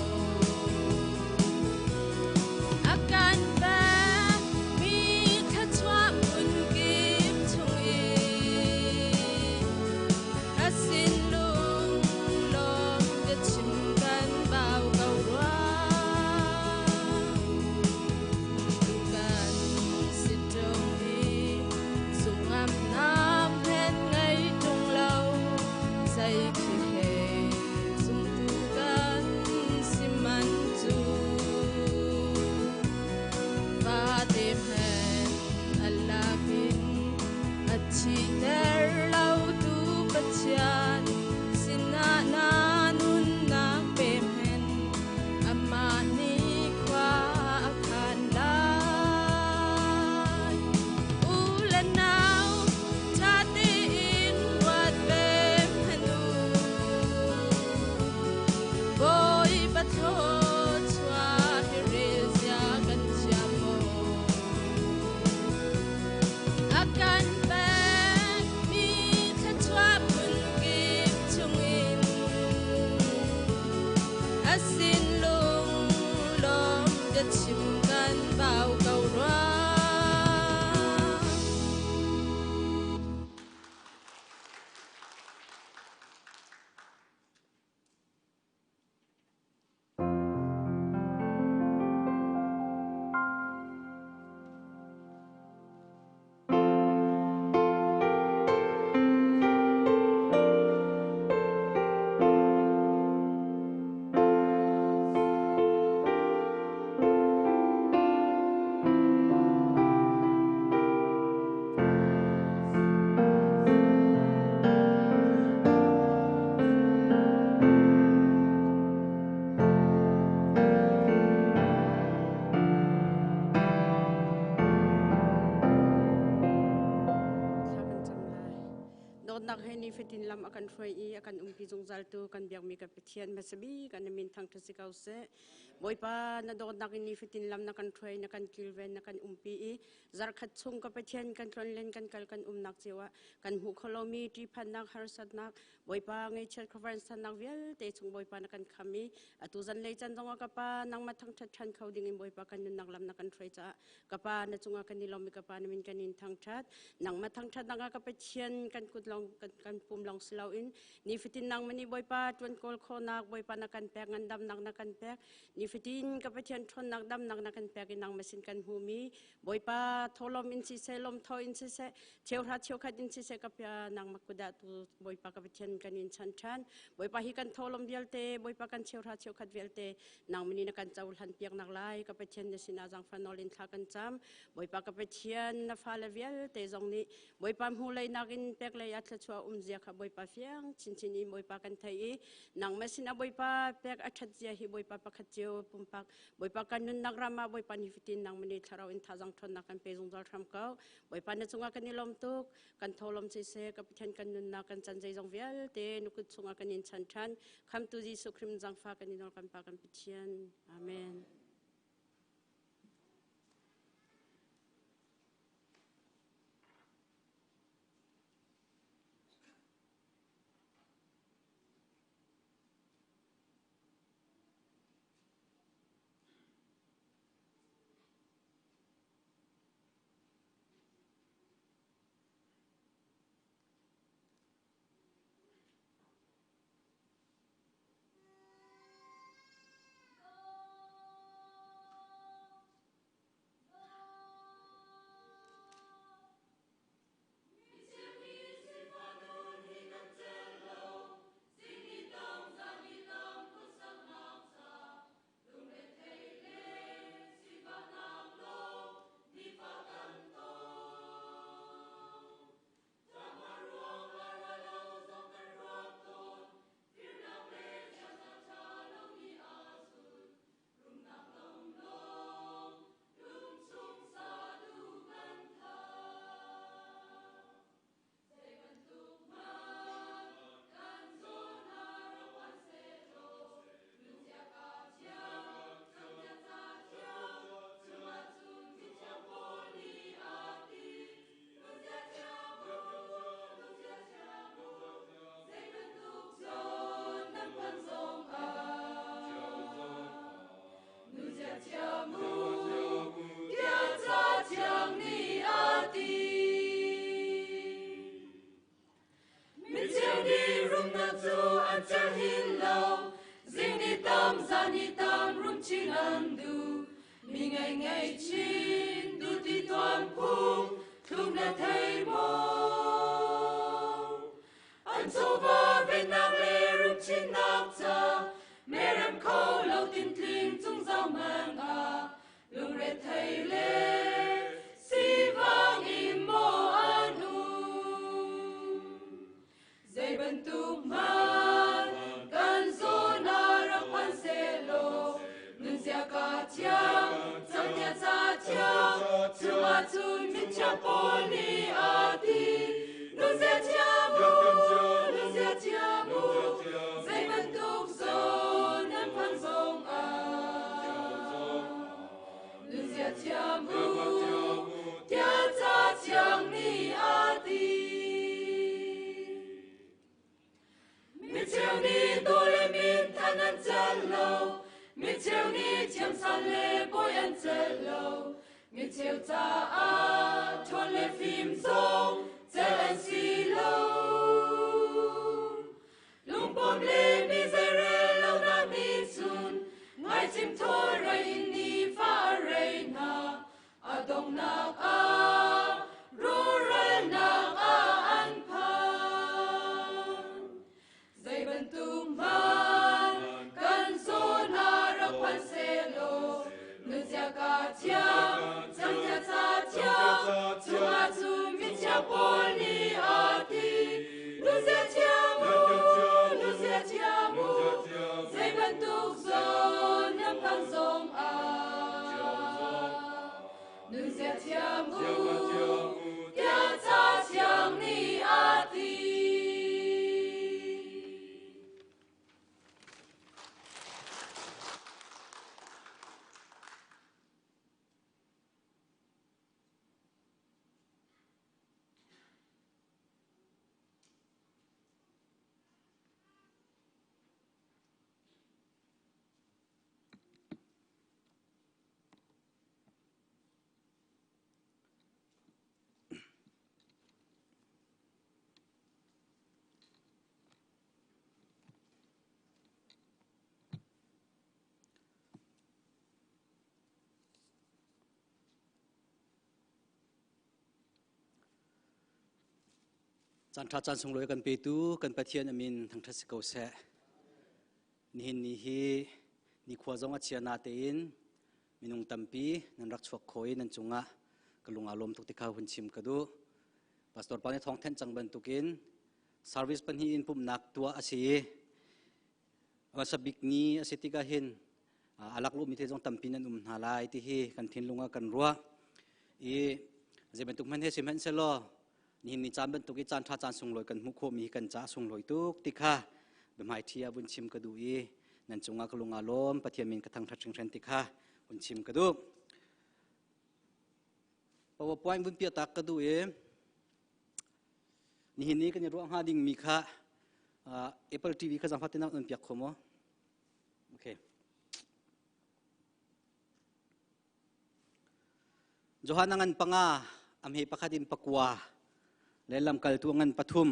A kan pekmi thluachuah phunkip chungin a sin lunglawm biachim kan bau ko rua. Tu kan si ṭung i zumhngamnak hen ngei ṭung lo, zei khi he zumtu kan si man cu. Fate hmanh a lakin a thihter lotu Pathian sinah na nunnak pe hmanh, amah nih khua a khan lai. U le nau, ṭha tein ruat ve hmanh u. Bawipa thluachuah hi rel zia kan thiam maw? A kan pekmi thluachuah phunkip chungin a sin lunglawm biachim kan bau ko rua. Thla kan cam lai. Dawtnak he nifatin lam a kan hruai i a kan umpi zungzaltu kan biakmi kan Pathian hmasa bik an min thangṭhat si ko seh. Bawipa na dawtnak in nifatin lam na kan hruai, na kan kilven, na kan umpi i zarkhat chung ka Pathian kan tlonlen kan kal kan umnak cio ah kan hmuh kho lomi ṭihphannak harsatnak Bawipa ngaihchiat khuaruahsannak vialte chung Bawipa na kan kham i atu zanlei can zongah ka Pa nangmah thangṭhat ṭhan kho dingin Bawipa kan nunnak lam na kan hruai caah ka Pa na cungah kan i lawm i ka Pa na min kan in thangṭhat. Nangmah thangṭhatnak ah ka Pathian kan kut lawng kan pum lawng si loin nifatin nangmah nih Bawipa ṭuan kawl khawhnak Bawipa na kan pek, ngandamnak na kan pek, nifatin ka Pathian ṭhawnnak damnak na kan pek i nangmah sin kan hmumi Bawipa thawhlawm in siseh, lawmthaw in siseh, cheuhra cheukhat in siseh ka nangmah kudah tu Bawipa ka Pathian kan in chan ṭhan. Bawipa hi kan thawhlawm vialte, Bawipa kan cheuhra cheukhat vialte nangmah nih na kan cohlan piak nak lai ka Pathian na sinah zaangfah nawl in thla kan cam. Bawipa ka Pathian na fale vialte zong nih Bawipa hmuhlei nakin pek lei ah thluachuah um zia kha Bawipa fiang chinchin in Bawipa kan thei i nangmah sinah Bawipa pek a ṭhat zia hi Bawipa pakhat cio pumpak Bawipa kan nunnak ram ah Bawipa nifatin nangmah nih thlarau in thazang ṭhawnnak kan pe zungzal hram ko. Bawipa na cungah kan i lawm tuk. Kan tholom siseh, ka Pathian kan nunnak kan chan zeizong vialte na kut chungah kan in chan ṭhan. Khamtu Jesuh Khrih zangfa kan in nawl kan Pa kan Pathian. Amen. tam zan i tam rum chin an duh. Mi ngei ngei chin du ti tuan phung thlum na thei maw? An chawva vennak le rum chinnak ca merem kho lo tintling cung zau mang ah lungrethei le sivang in maw an um. Zei bantuk hmanh kan zawn ah rak phan sehlaw nunzia ka thiang cangtia ca thiang chungah cun mithiang Paul nih a ti nunzia thiam u nunzia thiam u zei bantuk zawn nan phan zong ah nunzia thiam u tiah ca thiang nih a ti. Micheu nih tu le min than an celh lo, micheu nih thiamsan le bawi an celh lo, micheu caah ṭhawn le fim zong celh an si lo. Lungpawm le mi zeirel lonak nih cun ngaichim thawl rei in nifa a rei hna. A donghnak ah rawhralnak ah an phan. Zei bantuk hmanh kan zawn ah rak phan sehlaw nunzia ka thiang, cangcia ca thiang, chungah cun mithiang Paul nih a ti. Nunzia thiam u, nunzia thiam u, zei bantuk zawn nan phan zong ah nunzia thiam u, tiah ca thiang nih a ti. Caan ṭha caan sunglawi kan petu kan Pathian a min thangṭhat si ko seh. Nihin ni hi nikhua zong a chia na tein minung tampi nan rak chuak kho i nan cungah ka lung aa lawm tuk ti kha hun chim ka duh. Pastor pa nih thawng thenh cang bantukin service pahnih in pumhnak tuah a si i hmasa bik ni a si tikah hin a laklawhmi te zong tampi nan um hna lai ti hi kan thinlung ah kan ruah i zei bantuk hmanh he sihmanhsehlaw nihin ni caan bantuk i caan ṭha caan sunglawi kan hmuh khawhmi hi kan caah sunglawi tuk ti kha biahmaiṭhi ah vun chim ka duh i nan cungah ka lung aa lawm Pathian min ka thangṭhat hringhran ti kha vun chim ka duh. PowerPoint vun piah tak ka duh i nihin ni kan i ruah hnga dingmi kha Apple TV kha zaangfah tein nan piak kho maw? Okay. Johan a ngan panga, a hme pakhat in pakua, le lamkaltu a ngan pathum,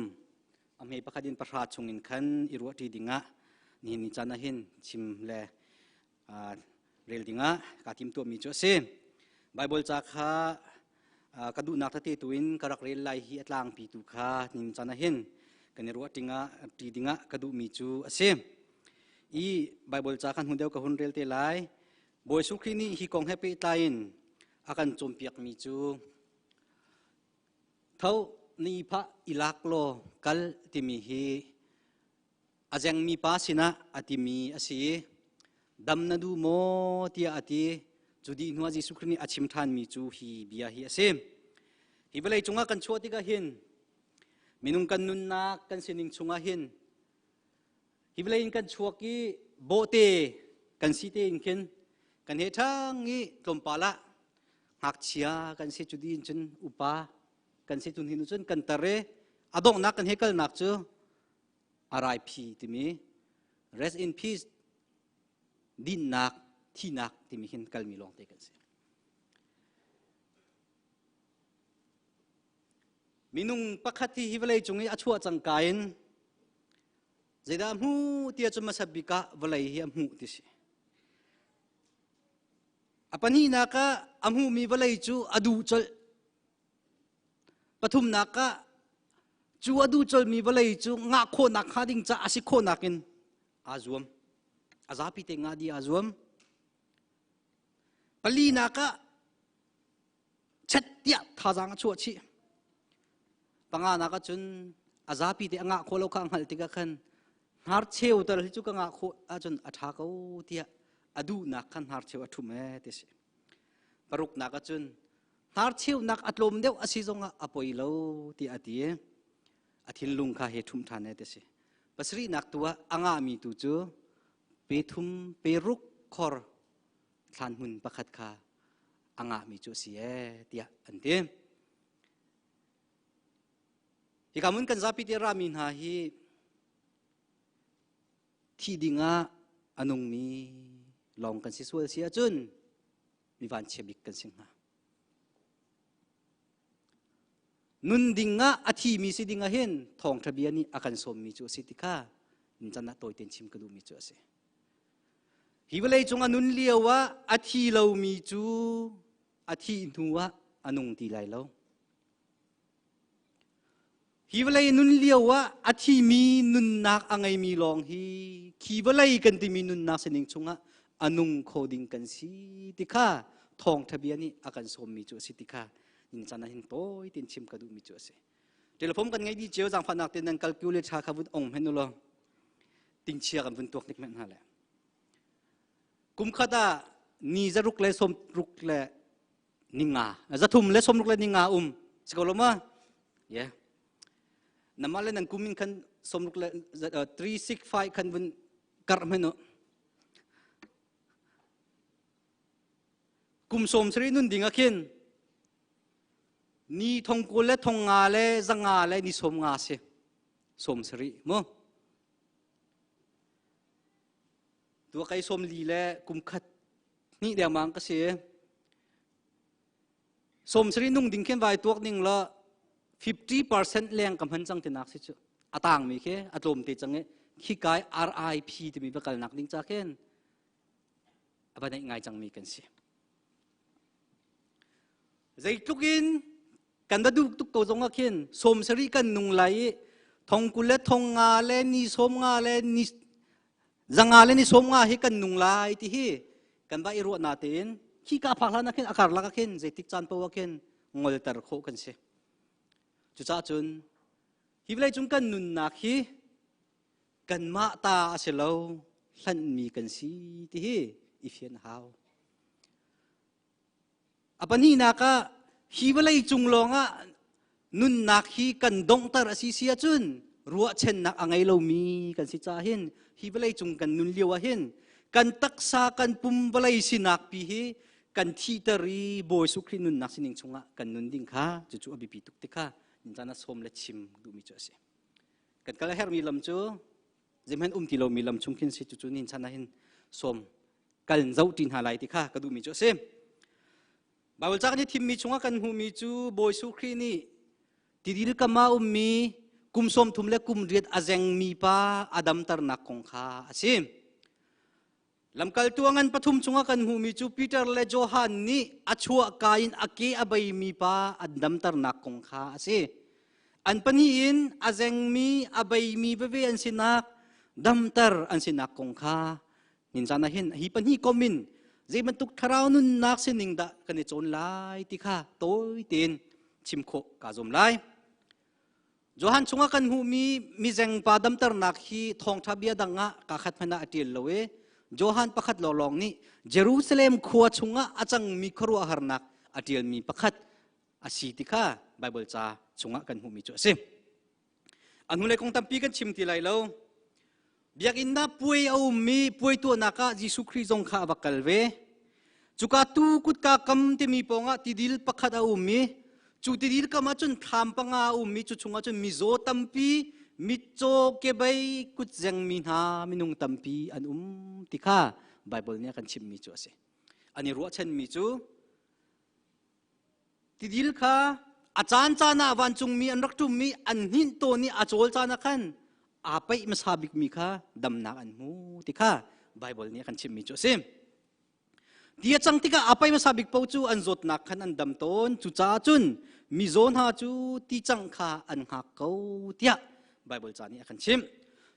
a hme pakhat in pahra chungin khan i ruahṭi dingah nihin ni caan ah hin chim le rel dingah kaa timtuahmi cu a si. Baibal ca kha ka duhnak tete tu in ka rak rel lai hi a tlangpi tu kha nihin caan ah hin kan i ruah ṭi dingah ka duhmi cu a si. I Baibal ca kha hnu deuh ka hun rel te lai. Bawi Jesuh Khrih nih hi kong he pehtlai in a kan cawnpiakmi cu tho ni phah i lak law kal timi hi a zengmi pa sinah a timi a si i dam na duh maw tiah a ti. Cu dih hnuah Jesuh Khrih nih a chim ṭhanmi cu hi bia hi a si. Hi vawlei cungah kan chuah tikah hin minung kan nunnak kan sining chungah hin Hi vawlei in kan chuak i bawhte kan si tein khin kan he ṭhang i tlawmpal ah ngakchia kan si cu din cun upa kan si tun hinu cun kan tar i a donghnak kan he kalnak cu RIP timi rest in peace dinnak thihnak timi hin kalmi lawngte kan si. Minung pakhat hi hi vawlei cung i a chuah cangka in. Zeidah a hmuh ti ahcun hmasa bik ah vawlei hi a hmuh ti si. A pahnihnak ah a hmuhmi vawlei cu a duh colh. Pathumnak ah cu a duh colhmi vawlei cu ngah khawhnak hnga ding ca a si khawhnak in aa zuam. A zapi te ngah dih aa zuam. Palinak ah chet tiah thazaang a chuah chih. Panganak ah cun a zapi te a ngah khawh lo kha a hngalh tikah khan hnarcheu tal hi cu ka ngah khawh ahcun a ṭha ko tiah a duhnak kha hnarcheu a ṭhum ee ti si. Paruknak ah cun hnarcheunak a tlawm deuh a si zongah a poi lo tiah a ti i a thinlung kha he ṭhum ṭhan ee ti si. Pasarihnak tu ah a ngahmi tu cu pe thum pe ruk khor thlan hmun pakhat kha a ngahmi cu a si ee tiah an ti. Hika mun kan zapi te rami hna hi thi dingah a nungmi lawng kan si sual si ahcun mi vanchia bik kan si hnga. Nun dingah a thimi si dingah hin thawngṭha bia nih a kan sawmmi cu a si ti kha can ah tawi tein chim ka duhmi cu a si. Hi vawlei cung a nun lio ah a thi lomi cu a thih hnu ah a nung ti lai lo. Hi vawlei nun lio ah a thimi nunnak a ngeimi lawng hi khi vawlei kan timi nunnak sining chungah a nung kho ding kan si ti kha thawngṭha bia nih a kan sawmmi cu a si ti kha ning caan ah hin tawi tein chim ka duhmi cu a si. Telephone kan ngei dih cio zaangfahnak tein nan calculator kha vun ong hen u law tingchia kan vun tuak nik men hna le. Kum khat ah ni zaruk le sawm ruk le ninga zathum le sawmruk le ninga um si ko lo ma yeah nama le nan kum in khan sawmruk le 3 6 5 khan vun kar men kum sawm sari nun ding a khin ni thong kul le thong nga le zanga le ni sawm nga si sawm sari mu tua kai sawm li le kum khat hnih dengmang ka si. Sawmsarih nung ding khin vai tuak ning la 50% leng ka hman cang tinak si cu. A tang mi khi a tlawm te cang i khi kai RIP timi va kalnak ding ca khin a va neih ngai cang mi kan si. Zeitluk in kan va duh tuk ko zong ah khin sawmsarih kan nung lai i thong kul le thong nga le ni sawm nga le ni zanga le ni sawm nga hi kan nung lai ti hi kan va i ruah na tein khi ka phak hlan ah khin a karlak ah khin zeitik caan paoh ah khin ngolter khawh kan si. Cucaah cun hi vawlei cung kan nunnak hi kanmah ta a si lo hlanhmi kan si ti hi i fian a hau. A pahnihnak ah hi vawlei cung lawngah nunnak hi kan donghter a si si ahcun ruahchannak a ngei lomi kan si caah hin hi vawlei cung kan nun lio ah hin kan taksa kan pum vawlei sinak pi hi kan thihter i Bawi Jesuh Khrih nunnak sining chungah kan nun ding kha cucu a biapi tuk ti kha caan ah sawm le chim duhmi cu a si. Kan kal a herhmi lam cu zeihmanh um ti lomi lam chung khin si cucu nihin chan ah hin sawm kal zoh ṭi hna lai ti kha ka duhmi cu a si. Baibal ca kan i thimmi chungah kan hmuhmi cu Bawi Jesuh Khrih nih tidil kam ah ummi kum 30 le kum riat a zengmi pa a damternak kong kha a si. Lamkaltu a ngan pathum chungah kan hmuhmi cu Peter le Johan nih a chuahka in a ke a beimi pa an damternak kong kha a si. An pahnih in a zengmi, a beimi veve an sinak, damter an sinak kong kha Ninzan ah hin hi pahnih kom in zei bantuk thlarau nunnak sining dah kan i cawn lai ti kha tawi tein chim khawh kaa zuam lai. Johan chungah kan hmuhmi mizeng pa damternak hi thawngṭha bia dang ah kaa khat hmanh ah a ṭial lo i Johan pakhat lawnglawng nih Jerusalem khua chungah a cangmi khuaruahharnak a ṭialmi pakhat a si ti kha Baibal ca chungah kan hmuhmi cu a si. A hnulei kong tampi kan chim ti lai lo. Biakinn ah puai a ummi puai tuahnak ah Jesuh Khrih zong kha a va kal ve. Cuka tu kutka kam timi pawngah tidil pakhat a um i cu tidil kam ah cun thlam panga a um i cu chungah cun mizaw tampi, mitcaw, kebei, kutzengmi hna minung tampi an um ti kha Baibal nih a kan chimhmi cu a si. An i ruahchanmi cu Tidil kha a caancaan ah vancungmi an rak ṭum i an hninh tawn i a cawl caan ah khan Aa paih hmasa bikmi kha damnak an hmu ti kha Baibal nih a kan chimhmi cu a si. Ti a cang tikah aa paih hmasa bik paoh cu an zawtnak khan an dam tawn. Cucaah cun mizaw hna cu ti cangh kha an hngak ko tiah Baibal ca nih a kan chimh.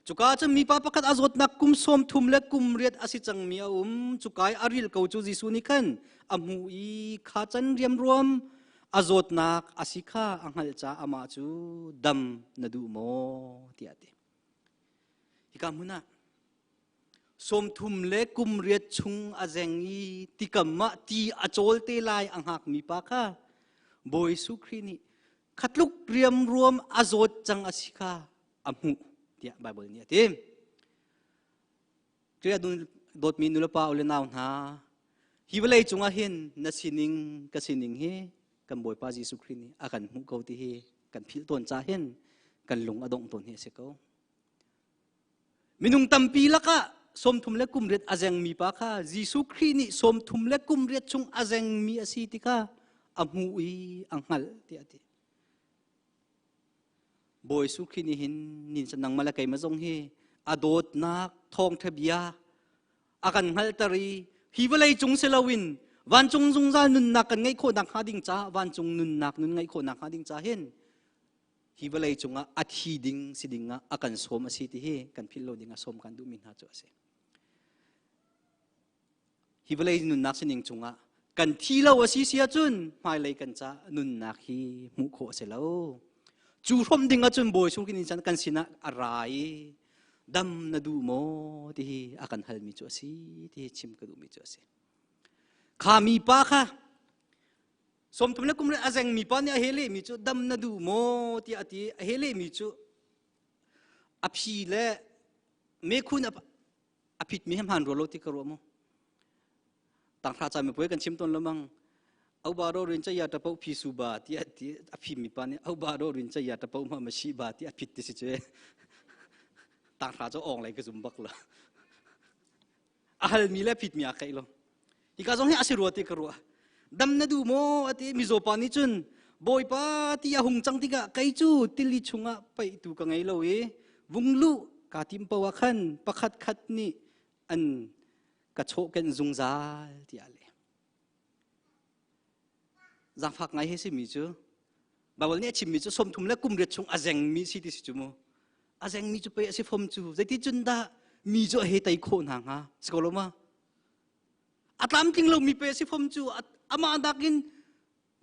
Cuka ah cun mipa pakhat a zawtnak kum sawm thum le kum riat a si cangmi a um. Cuka i a ril ko cu Jesuh nih khan a hmuh i kha can riamruam a zawtnak a si kha a hngalh caah amah cu dam na duh maw tiah a ti. Hika hmun ah 30 le kum riat chung a zeng i tikam ah ti a cawl te lai a hngakmi pa kha Bawi Jesuh Khrih nih khatluk riamruam a zawt cang a si kha a hmuh tiah Baibal nih a ti. Khrih dawtmi nulepa u le nau hna, hi vawlei cungah hin na sining ka sining hi kan Bawipa Jesuh Khrih nih a kan hmuh ko ti hi kan philh tawn ca hin kan lung a dongh tawn hi a si ko. Minung tampi lakah 30 le kum riat a zengmi pa kha Jesuh Khrih nih 30 le kum riat chung a zengmi a si ti kha a hmuh i a hngalh tiah a ti. Bawi Jesuh Khrih nih hin nin nangmah le keimah zong hi a dawtnak thawngṭha bia a kan hngalhter i hi vawlei cung si loin vancung zungzal nunnak kan ngeih khawh nakhnga ding ca vancung nunnak nun ngeih khawh nakhnga ding ca hin hi vawlei cungah a thi ding si ding ah a kan sawm a si ti hi kan philh lo ding ah sawm kan duhmi hna cu a si. Hi vawlei nunnak sining cungah kan thi lo a si si ahcun hmailei kan ca nunnak hi hmuh khawh a si lo. Cu hrawm ding ahcun Bawi Jesuh Khrih nih kan sinah a ra i dam na duh maw ti hi a kan halmi cu a si ti hi chim ka duhmi cu a si. Kha mi pa kha 30 le kum a zengmi pa nih a he lehmi cu dam na duh maw tiah a ti a he lehmi cu a phi le mekhun a phitmi he hmaan rua lo ti ka ruah mu tanghra ca mipuai kan chim tawn lamang au ba ro rin chaya ta pau phi su ba ti a ti a phi mi pa nih au ba ro rin chaya ta pau ma ma shi ba ti a phit ti si che tanghra cho ong lai ka zum bak lo a hal mi le phit mi a kai lo Hika zong hi a si rua ti ka ruah. Dam na duh maw a ti mizaw pa nih cun Bawipa ti a hung cang tikah kei cu tili chungah paihtu ka ngei lo i vung luh kaa tim paoh ah khan pakhat khat nih an ka chawhkenh zungzal tiah a leh. Zaangfak ngai he simi cu Baibal nih a chimmi cu 30 le kum riat chung a zengmi si ti si cu mu. A zengmi cu pei a si fom cu zeiti cun dah mi cu a hei tei khawh hna hnga si ko lo ma? A tlamtling lomi pe si fom cu amah nakin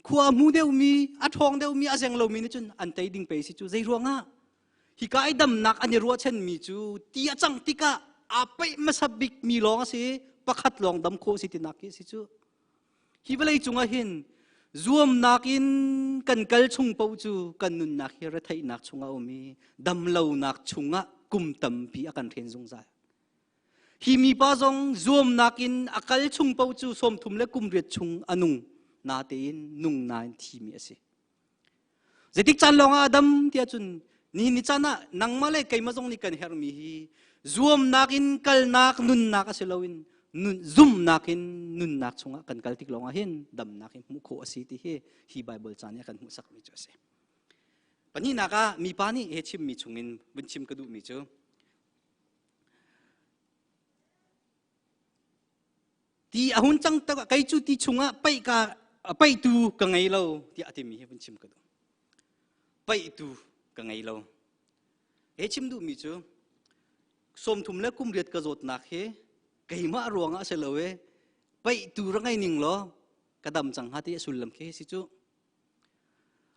khua hmu deuhmi, a ṭhawng deuhmi, a zeng lomi nih cun an tei ding pe si cu zei ruangah hika i damnak an i ruahchanmi cu ti a cang tikah aa peih hmasa bikmi lawng a si pakhat lawng dam khawh si tinak khi si cu hi vawlei cungah hin zuamnak in kan kal chung paoh cu kan nunnak hi retheihnak chungah a um i damlonak chungah kum tampi a kan hren zungzal Hi mipa zong zuamnak in a kal chung paoh cu 30 le kum riat chung a nung natein nung nain thimi a si. Zeitik caan lawng ah a dam tiah cun nihin ni caan ah nangmah le keimah zong nih kan herhmi hi zuamnak in kalnak nunnak a si loin nun zumnak in nunnak chungah kan kal tik lawng ah hin damnak hi hmuh khawh a si ti hi hi Bible ca nih a kan hmuhsakmi cu a si. Pahnihnak ah mipa nih he chimmi chungin vun chim ka duhmi cu Ti a hun cang tak kei cu ti chungah paih ka paihtu ka ngei lo tiah a timi hi vun chim ka duh. Paihtu ka ngei lo. He chim duhmi cu 30 le kum riat ka zawtnak hi keimah ruangah a si lo e paihtu ra ngei ning law ka dam cang hnga ti a sullam khi si cu.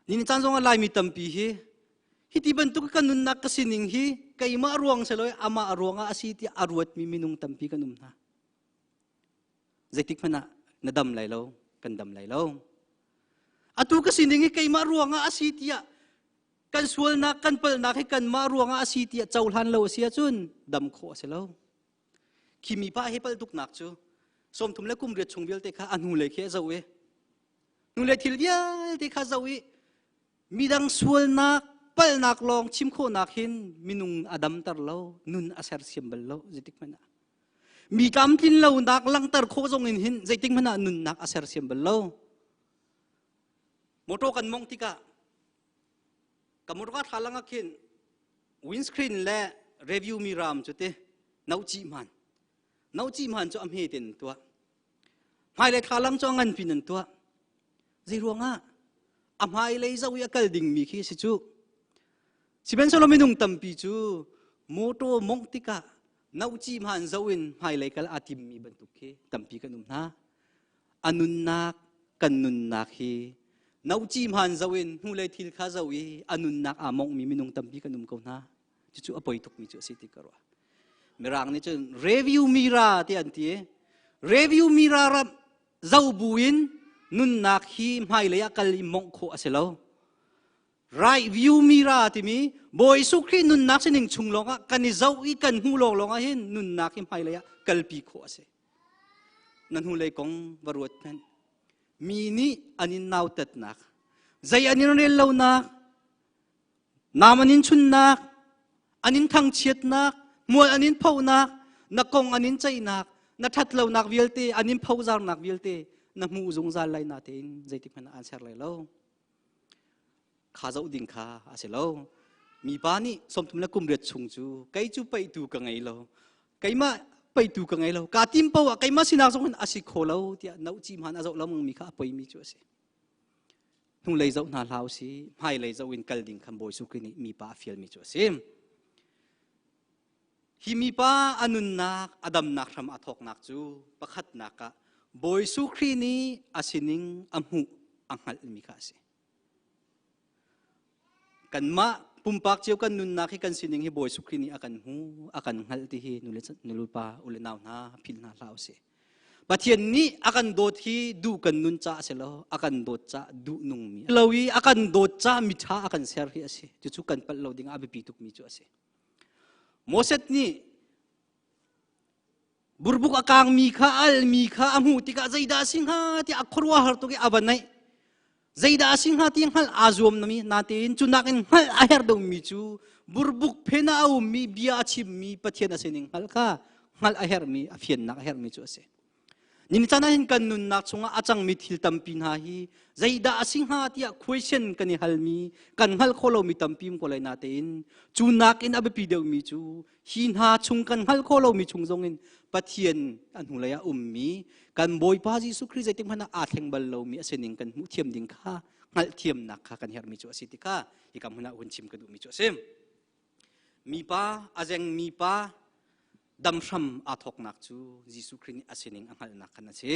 Ni caan zong ah Laimi tampi hi hiti bantuk ka nunnak ka sining hi keimah ruang si lo amah ruangah a si tiah a ruatmi minung tampi kan um hna. Zeitik hmanh ah na dam lai lo, kan dam lai lo. Atu ka sining hi keimah ruangah a si tiah kan sualnak kan palhnak hi kanmah ruangah a si tiah cohlan lo a si ahcun dam khawh a si lo. Khi mipa hi palh tuknak cu 30 le kum riat chung vialte kha a hnulei khi a zoh i Hnulei thil vialte kha zoh i midang sualnak palhnak lawng chim khawhnak hin minung a damter lo, nun a sersiam bal lo zeitik hmanh ah. Mi tlamtlin lonak langhter khawh zong in hin zeitik hmanh ah nunnak a sersiam bal lo. Motor kan mongh tikah ka motor ka thla lang ah khin Windscreen le review mi ram cu ti nauci hman. Nauci hman cu a hme ten tuah. Hmailei thlalang cu a ngan pin an tuah. Zei ruangah? A hmailei zoh i a kal dingmi khi si cu. Sihmanhsehlaw minung tampi cu motor mongh tikah nauci hman zoh in hmailei kal aa timmi bantuk khi tampi kan um hna. A nunnak kan nunnak hi nauci hman zoh in hnulei thil kha zoh i a nunnak aa monghmi minung tampi kan um ko hna. Cucu a poi tukmi cu a si ti ka ruah. Mirang nih cun review mira ti an ti. Review mira ram zo buin nunnak hi hmailei ah kal i mongh khawh a si lo. Right view mira timi Bawi Jesuh Khrih nunnak sining chung lawngah kan i zoh i kan hmuh lawng lawng ah hin nunnak hi hmailei ah kalpi khawh a si. Na hnulei kong va ruat hmanh. Mi nih an in nautatnak, zei an in rel lonak, Nam an in chunnak, an in thangchiatnak, mual an in phonak, na kong an in ceihnak, na ṭhatlonak vialte, an in phozarnak vialte na hmuh zungzal lai na tein zeitik hmanh ah an ser lai lo. Kha zoh ding kha a si lo. Mipa nih sawmthum le kum riat chung cu kei cu paihtu ka ngei lo. Keimah paihtu ka ngei lo. Kaa tim paoh ah keimah sinak zong hin a si kho lo tiah nauci hman a zoh lo mi kha a poimi cu a si. Hnulei zoh hna hlah usih, hmailei zoh in kal ding khan Bawi Jesuh Khrih nih mipa a fialmi cu a si. Hi mipa a nunnak, a damnak hram a thawknak cu pakhatnak ah Bawi Jesuh Khrih nih a sining a hmuh, a hngalhmi kha a si. Kanmah pumpak cio kan nunnak hi kan sining hi Bawi Jesuh Khrih nih a kan hmu, a kan hngalh ti hi nulepa u le nau hna philh hna hlah usih. Pathian nih a kan dawt hi duh kan nun ca a si lo, a kan dawt ca duh nungmi lo i a kan dawt ca miṭha a kan ser hi a si. Cucu kan palh lo ding ah a biapi tukmi cu a si. Moses nih burbuk a kangmi kha almi kha a hmuh tikah zeidah a si hnga tiah a khuaruahhar tuk i a va naih. Zeidah a si hnga ti hngalh aa zuam nami natein cu nakin hngalh a herh deuhmi cu burbuk phen ah a ummi bia a chimmi Pathian a sining hngalh kha hngalh a herhmi a fiannak a herhmi cu a si. Nin caan ah hin kan nunnak chungah a cangmi thil tampi hna hi zeidah a si hnga tiah question kan i halmi kan hngalh khawh lomi tampi um ko lai natein cu nakin a biapi deuhmi cu hi hna chung kan hngalh khawh lomi chung zongin Pathian a hnulei ah ummi kan Bawipa Jesuh Khrih zeitik hmanh ah aa thleng bal lomi a sining kan hmuh thiam ding kha hngalhthiamnak kha kan herhmi cu a si ti kha hika hmun ah hun chim ka duhmi cu a si. Mipa a zeng mipa damhram aa thawknak cu Jesuh Khrih nih a sining a hngalhnak khan a si.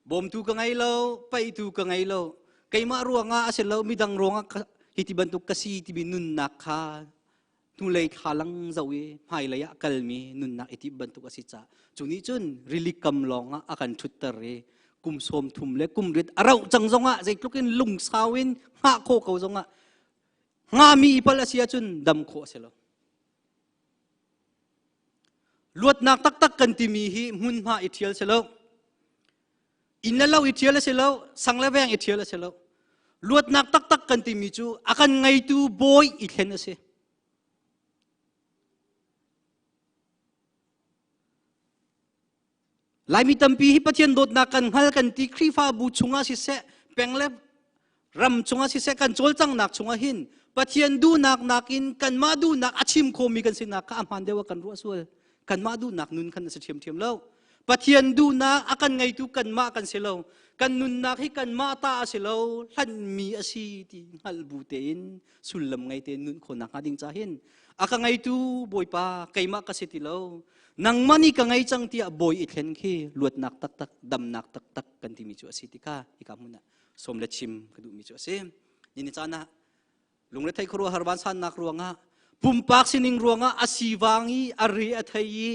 Bawmtu ka ngei lo, paihtu ka ngei lo, keimah ruangah a si lo, midang ruangah hi ti bantuk ka si timi nunnak kha hnulei thlalang zoh i hmailei ah kalmi nunnak i timh bantuk a si caah cu nih cun rili kam lawngah a kan ṭhutter i kum 30 le kum riat a rauh cang zongah zeitluk in lungsau in hngah khawh ko zongah hngami i pal a si ahcun dam khawh a si lo. Luatnak taktak kan timi hi hmunhma i ṭhial si lo. Inn le lo i ṭhial a si lo, sang le veng i ṭhial a si lo. Luatnak taktak kan timi cu a kan ngeitu bawi i thlen a si. Laimi tampi hi Pathian dawtnak kan hngal kan ti Khrihfabu chungah siseh, peng le ram chungah siseh kan cawlcanghnak chungah hin Pathian duhnak nakin kanmah duhnak a chim khomi kan sinak kha a hmaan deuh ah kan ruah sual. Kanmah duhnak nun khan a si ṭhiamṭhiam lo. Pathian duhnak a kan ngeitu kanmah kan si lo. Kan nunnak hi kanmah ta a si lo, hlanhmi a si ti hngalh bu tein sullam ngei tein nun khawhnak hnga ding ca hin a ka ngeitu Bawipa keimah ka si ti lo. Nangmah nih ka ngei cang tiah bawi i thlen khi luatnak taktak, damnak taktak kan timi cu a si ti kha hika hmun ah sawm le chim ka duhmi cu a si. Ni ni caan ah Lungrethei khuaruahhar vansannak ruangah pumpak sining ruangah a sivang i a ri a thei i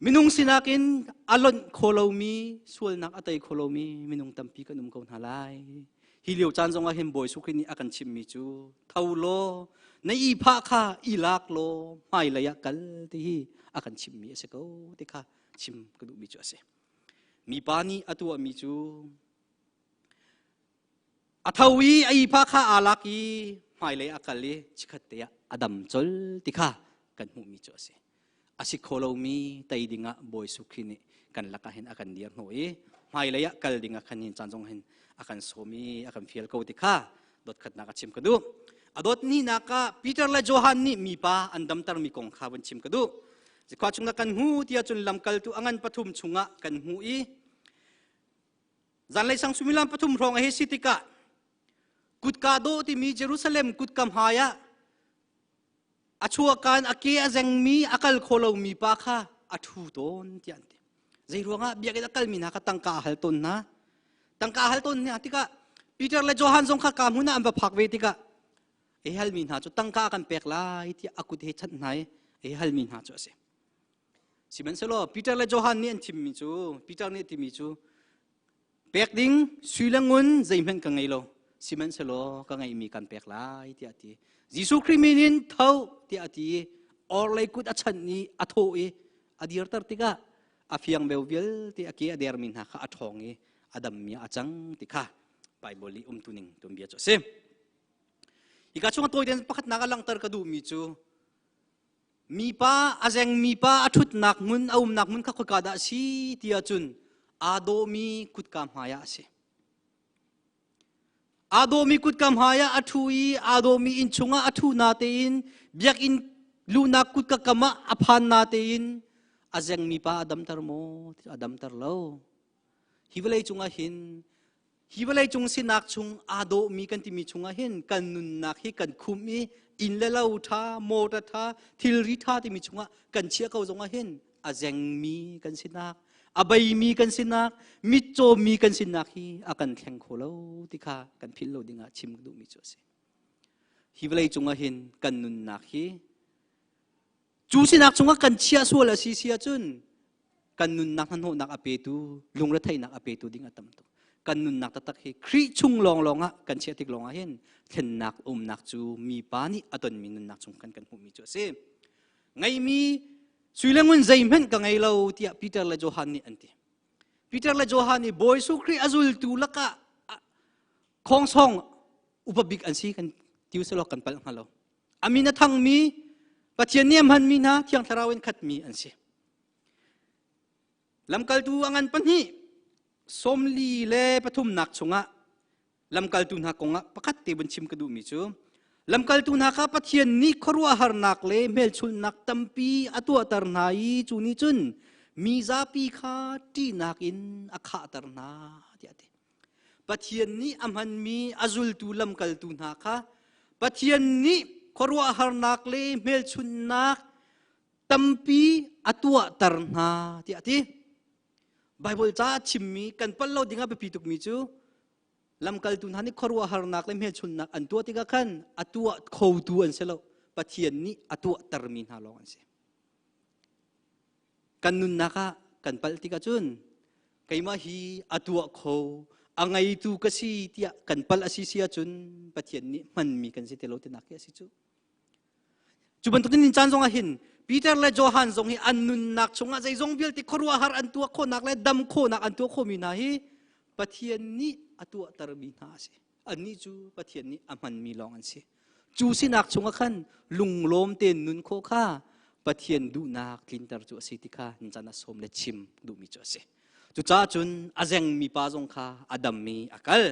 minung sinak in a lonh kho lomi sualnak a tei kho lomi minung tampi kan um ko hna lai. Hi lio caan zongah hin Bawi Jesuh Khrih nih a kan chimhmi cu tho law na ihphah kha i lak law hmailei ah kal ti hi a kan chimhmi a si ko ti kha chim ka duhmi cu a si. Mipa nih a tuahmi cu A tho i a ihphah kha aa lak i hmailei a kal i chikkhat te ah a dam colh ti kha kan hmuhmi cu a si. A si kho lomi tei dingah Bawi Jesuh Khrih nih kan lakah hin a kan dir hnawh i hmailei ah kal dingah khan hin caan zong hin a kan sawm i a kan fial ko ti kha dotkhatnak a chim ka duh. A dot hnihnak ah Peter le Johan nih mipa an damtermi kong kha vun chim ka duh. Zikhua chungah kan hmu tiah cun lamkaltu a ngan pathum chungah kan hmu i zanlei sang suimilam pathum hrawng a hei si tikah kutka dawh timi Jerusalem kutka hmai ah a chuahkan a ke a zengmi a kal kho lomi pa kha a ṭhu tawn tiah an ti. Zei ruangah biakinn a kalmi hna kha tangka a hal tawn hna. Tangka a hal tawn hna tikah Peter le Johan zong kha ka hmun ah an va phak ve tikah ei halmi hna cu tangka kan pek lai tiah a kut he chanh hna i ei halmi hna cu a si. Sihmanhsehlaw Peter le Johan nih an chimmi cu Peter nih a timi cu Pek ding sui le ngun zeihmanh ka ngei lo, sihmanhsehlaw ka ngeihmi kan pek lai tiah a ti. Jesuh Khrih min in tho tiah a ti i orhlei kut a chanh i a thawh i a dirter tikah a fiang beu vialte a ke a dermi hna kha a ṭhawng i a dammi ah a cang ti kha Baibal i umtuning tuanbia cu a si. Hika chung a tawitein pakhatnak a langhter ka duhmi cu Mipa a zengmi pa a ṭhutnak hmun a umnak hmun kha khoika dah a si ti ahcun aa dawhmi kutka hmai ah a si. Aa dawhmi kutka hmai ah a ṭhu i aa dawhmi inn chungah a ṭhu na tein biakinn luhnak kutka kam ah a phan na tein a zengmi pa a damter maw? A damter lo. Hi vawlei cungah hin Hi vawleicung sinak chung aa dawhmi kan timi chungah hin kan nunnak hi kan khum i inn le lo ṭha, motor ṭha, thilri ṭha timi chungah kan chiah ko zongah hin a zengmi kan sinak, a beimi kan sinak, mitcawmi kan sinak hi a kan thleng kho lo ti kha kan philh lo dingah chim ka duhmi cu a si. Hi vawlei cungah hin kan nunnak hi Cu sinak chungah kan chiah sual a si si ahcun kan nunnak hnahnawhnak a petu, lungretheihnak a petu ding a tam tuk. Kan nunnak taktak hi Khrih chung lawnglawng ah kan chiah tik lawngah hin thlennak umnak cu mipa nih a tonmi nunnak chung kan kan hmuhmi cu a si. Ngeimi sui le ngun zeihmanh ka ngei lo tiah Peter le Johan nih an ti. Peter le Johan nih Bawi Jesuh Khrih a zultu lakah khongsong upa bik an si kan ti usalaw kan palh hnga lo. A min a thangmi Pathian nih a hmanmi hna Thiang Thlarau in khatmi an si. Lamkaltu a ngan pahnih sawmli le pathumnak chungah lamkaltu hna kongah pakhat te vun chim ka duhmi cu lamkaltu hna kha Pathian nih khuaruahharnak le hmelchunhnak tampi a tuahter hna i cu nih cun mi zapi kha ṭihnak in a khahter hna tiah a ti. Pathian nih a hmanmi a zultu lamkaltu hna kha Pathian nih khuaruahharnak le hmelchunhnak tampi a tuahter hna tiah a ti. Baibal ca chimmi kan palh lo ding a biapi tukmi cu lamkaltu hna nih khuaruahharnak le hmelchunhnak an tuah tikah khan a tuah khotu an si lo. Pathian nih a tuahtermi hna lawng an si. Kan nunnak ah kan palh tikah cun keimah hi a tuah kho a ngeitu ka si tiah kan palh a si si ahcun Pathian nih hmanmi kan si ti lo tinak hi a si cu. Cu bantukin in caan zongah hin Peter le Johan zong hi an nunnak chungah zeizong vialte khuaruahhar an tuah khawhnak le dam khawhnak an tuah khawhmi hna hi Pathian nih a tuahtermi hna a si. Annih cu Pathian nih a hmanmi lawng an si. Cu sinak chungah khan lunglawm tein nun khawh kha Pathian duhnak tlinter cu a si ti kha chan ah sawm le chim duhmi cu a si. Cucaah cun a zengmi pa zong kha a dammi a kal.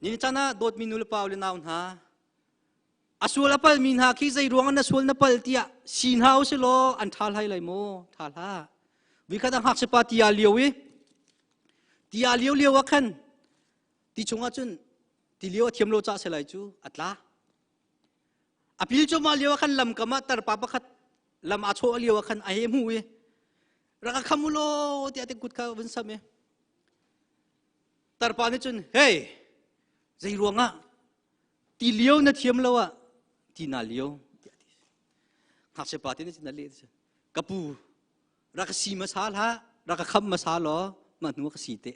Ni chan ah dawtmi nu le pa le nau hna a sual a palmi hna khi zei ruang na sual na pal tiah si hna u law an ṭha hlai lai maw? Ṭha hlah. Vikhat a ngakchia pa tia lio i tia lio lio ah khan ti chungah cun ti lio a thiam lo ca se lai cu a tla. A pil cuahmah lio ah khan lamkam ah tarpa pakhat lam aa chawh lio ah khan a he hmu i rak a kham u law tiah te kut kha vun sam i tarpa nih cun hey zei ruangah ti lio na thiam lo ah ti na lio tiah ti ngakchia pa te nih cun a leh ka pu rak ka si hmasa hlah rak ka kham hmasa law mah hnu ka si te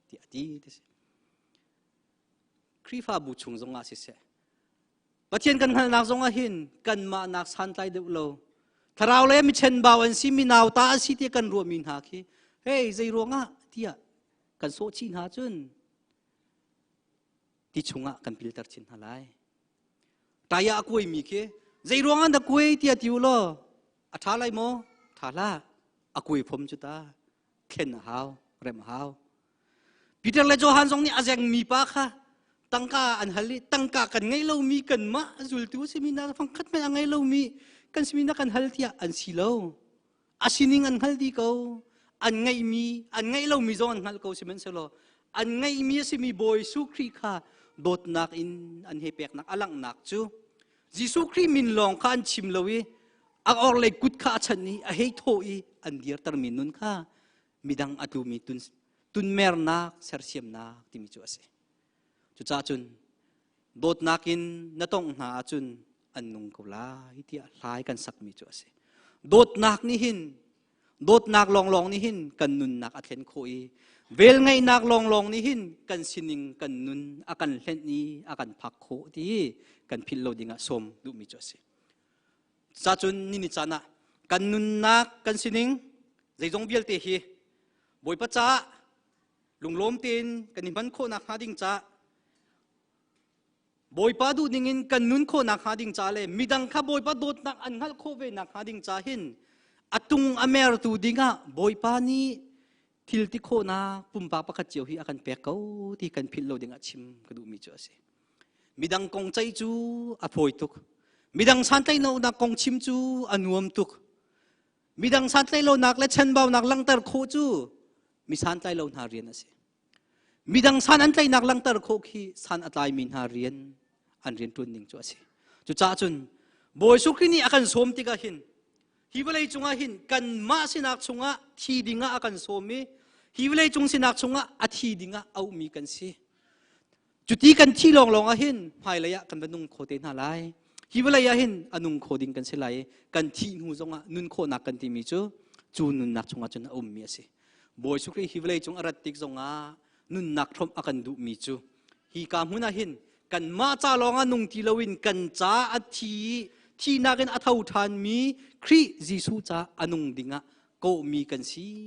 tiah a ti ti si Khrihfabu chung zongah siseh Pathian kan hngalhnak zongah hin kanmah nak santlai deuh lo thlarau le mi chenbau an si mi nauta an si tiah kan ruahmi hna khi hey zei ruangah tiah kan sawh chih hna cun ti chungah kan pilter chin hna lai taya a kuaimi khi zei ruangah na kuai tiah ti u law a ṭha lai maw ṭha hlah a kuai phom cu ta thlen a hau rem a hau Peter le Johan zong nih a zengmi pa kha. Tangka an hal i tangka kan ngei lomi kanmah zultu simi na fangkhat hmanh a ngei lomi kan simi na kan hal tiah an si lo. A sining an hngal dih ko. An ngeihmi, an ngeih lomi zong an hngalh ko sihmanhsehlaw an ngeihmi a simi Bawi Jesuh Khrih kha dawtnak in an he peknak a langhnak cu Jesuh Khrih min lawng kha an chim lo i a orhlei kut kha a chanh i a hei thawh i an dirtermi nun kha midang a tlumi tun tunmernak sersiamnak timi cu a si. Cucaah cun dawtnak in na tongh hna ahcun an nung ko lai tiah hlai kan sakmi cu a si. Dawtnak nih hin dawtnak lawnglawng nih hin kan nunnak a thlen khawh i velngeihnak lawnglawng nih hin kan sining kan nun a kan hlenh i a kan phak khawh ti kan philh lo dingah sawm duhmi cu a si. Cacun nini caan ah kan nunnak kan sining zeizong vialte hi Bawipa caah lunglawm tein kan i hman khawhnak hnga ding caah Bawipa duh dingin kan nun khawhnak hnga ding ca le midang kha Bawipa dawtnak an hngalh khawh ve nak hnga ding ca hin a tung a mertu dingah Bawipa nih thil ti khawhnak pumpak pakhat cio hi a kan pek ko ti kan philh lo dingah chim ka duhmi cu a si. Midang kong ceih cu a fawi tuk. Midang santlaihlonak kong chim cu a nuam tuk. Midang santlaihlonak le chanbaunak langhter khawh cu mi santlailo hna rian a si. Midang san an tlaihnak langhter khawh khi san a tlaimi hna rian an rian ṭuan ning cu a si. Cucaah cun Bawi Jesuh Khrih nih a kan sawm tikah hin hi vawlei cungah hin kanmah sinak chungah thi dingah a kan sawm i hi vawlei cung sinak chungah a thi dingah auhmi kan si. Cuti kan thi lawnglawng ah hin hmailei ah kan va nung kho te hna lai. Hi vawlei ah hin a nung kho ding kan si lai i kan thih hnu zongah nun khawhnak kan timi cu cu nunnak chungah cun a ummi a si. Bawi Jesuh Khrih hi vawlei cung a rat tik zongah nunnak hrawmh a kan duhmi cu hi ka hmun ah hin kanmah ca lawngah nung ti loin kan ca a thi thihnak in a tho ṭhanmi Khrih Jesuh ca a nung dingah kawhmi kan si.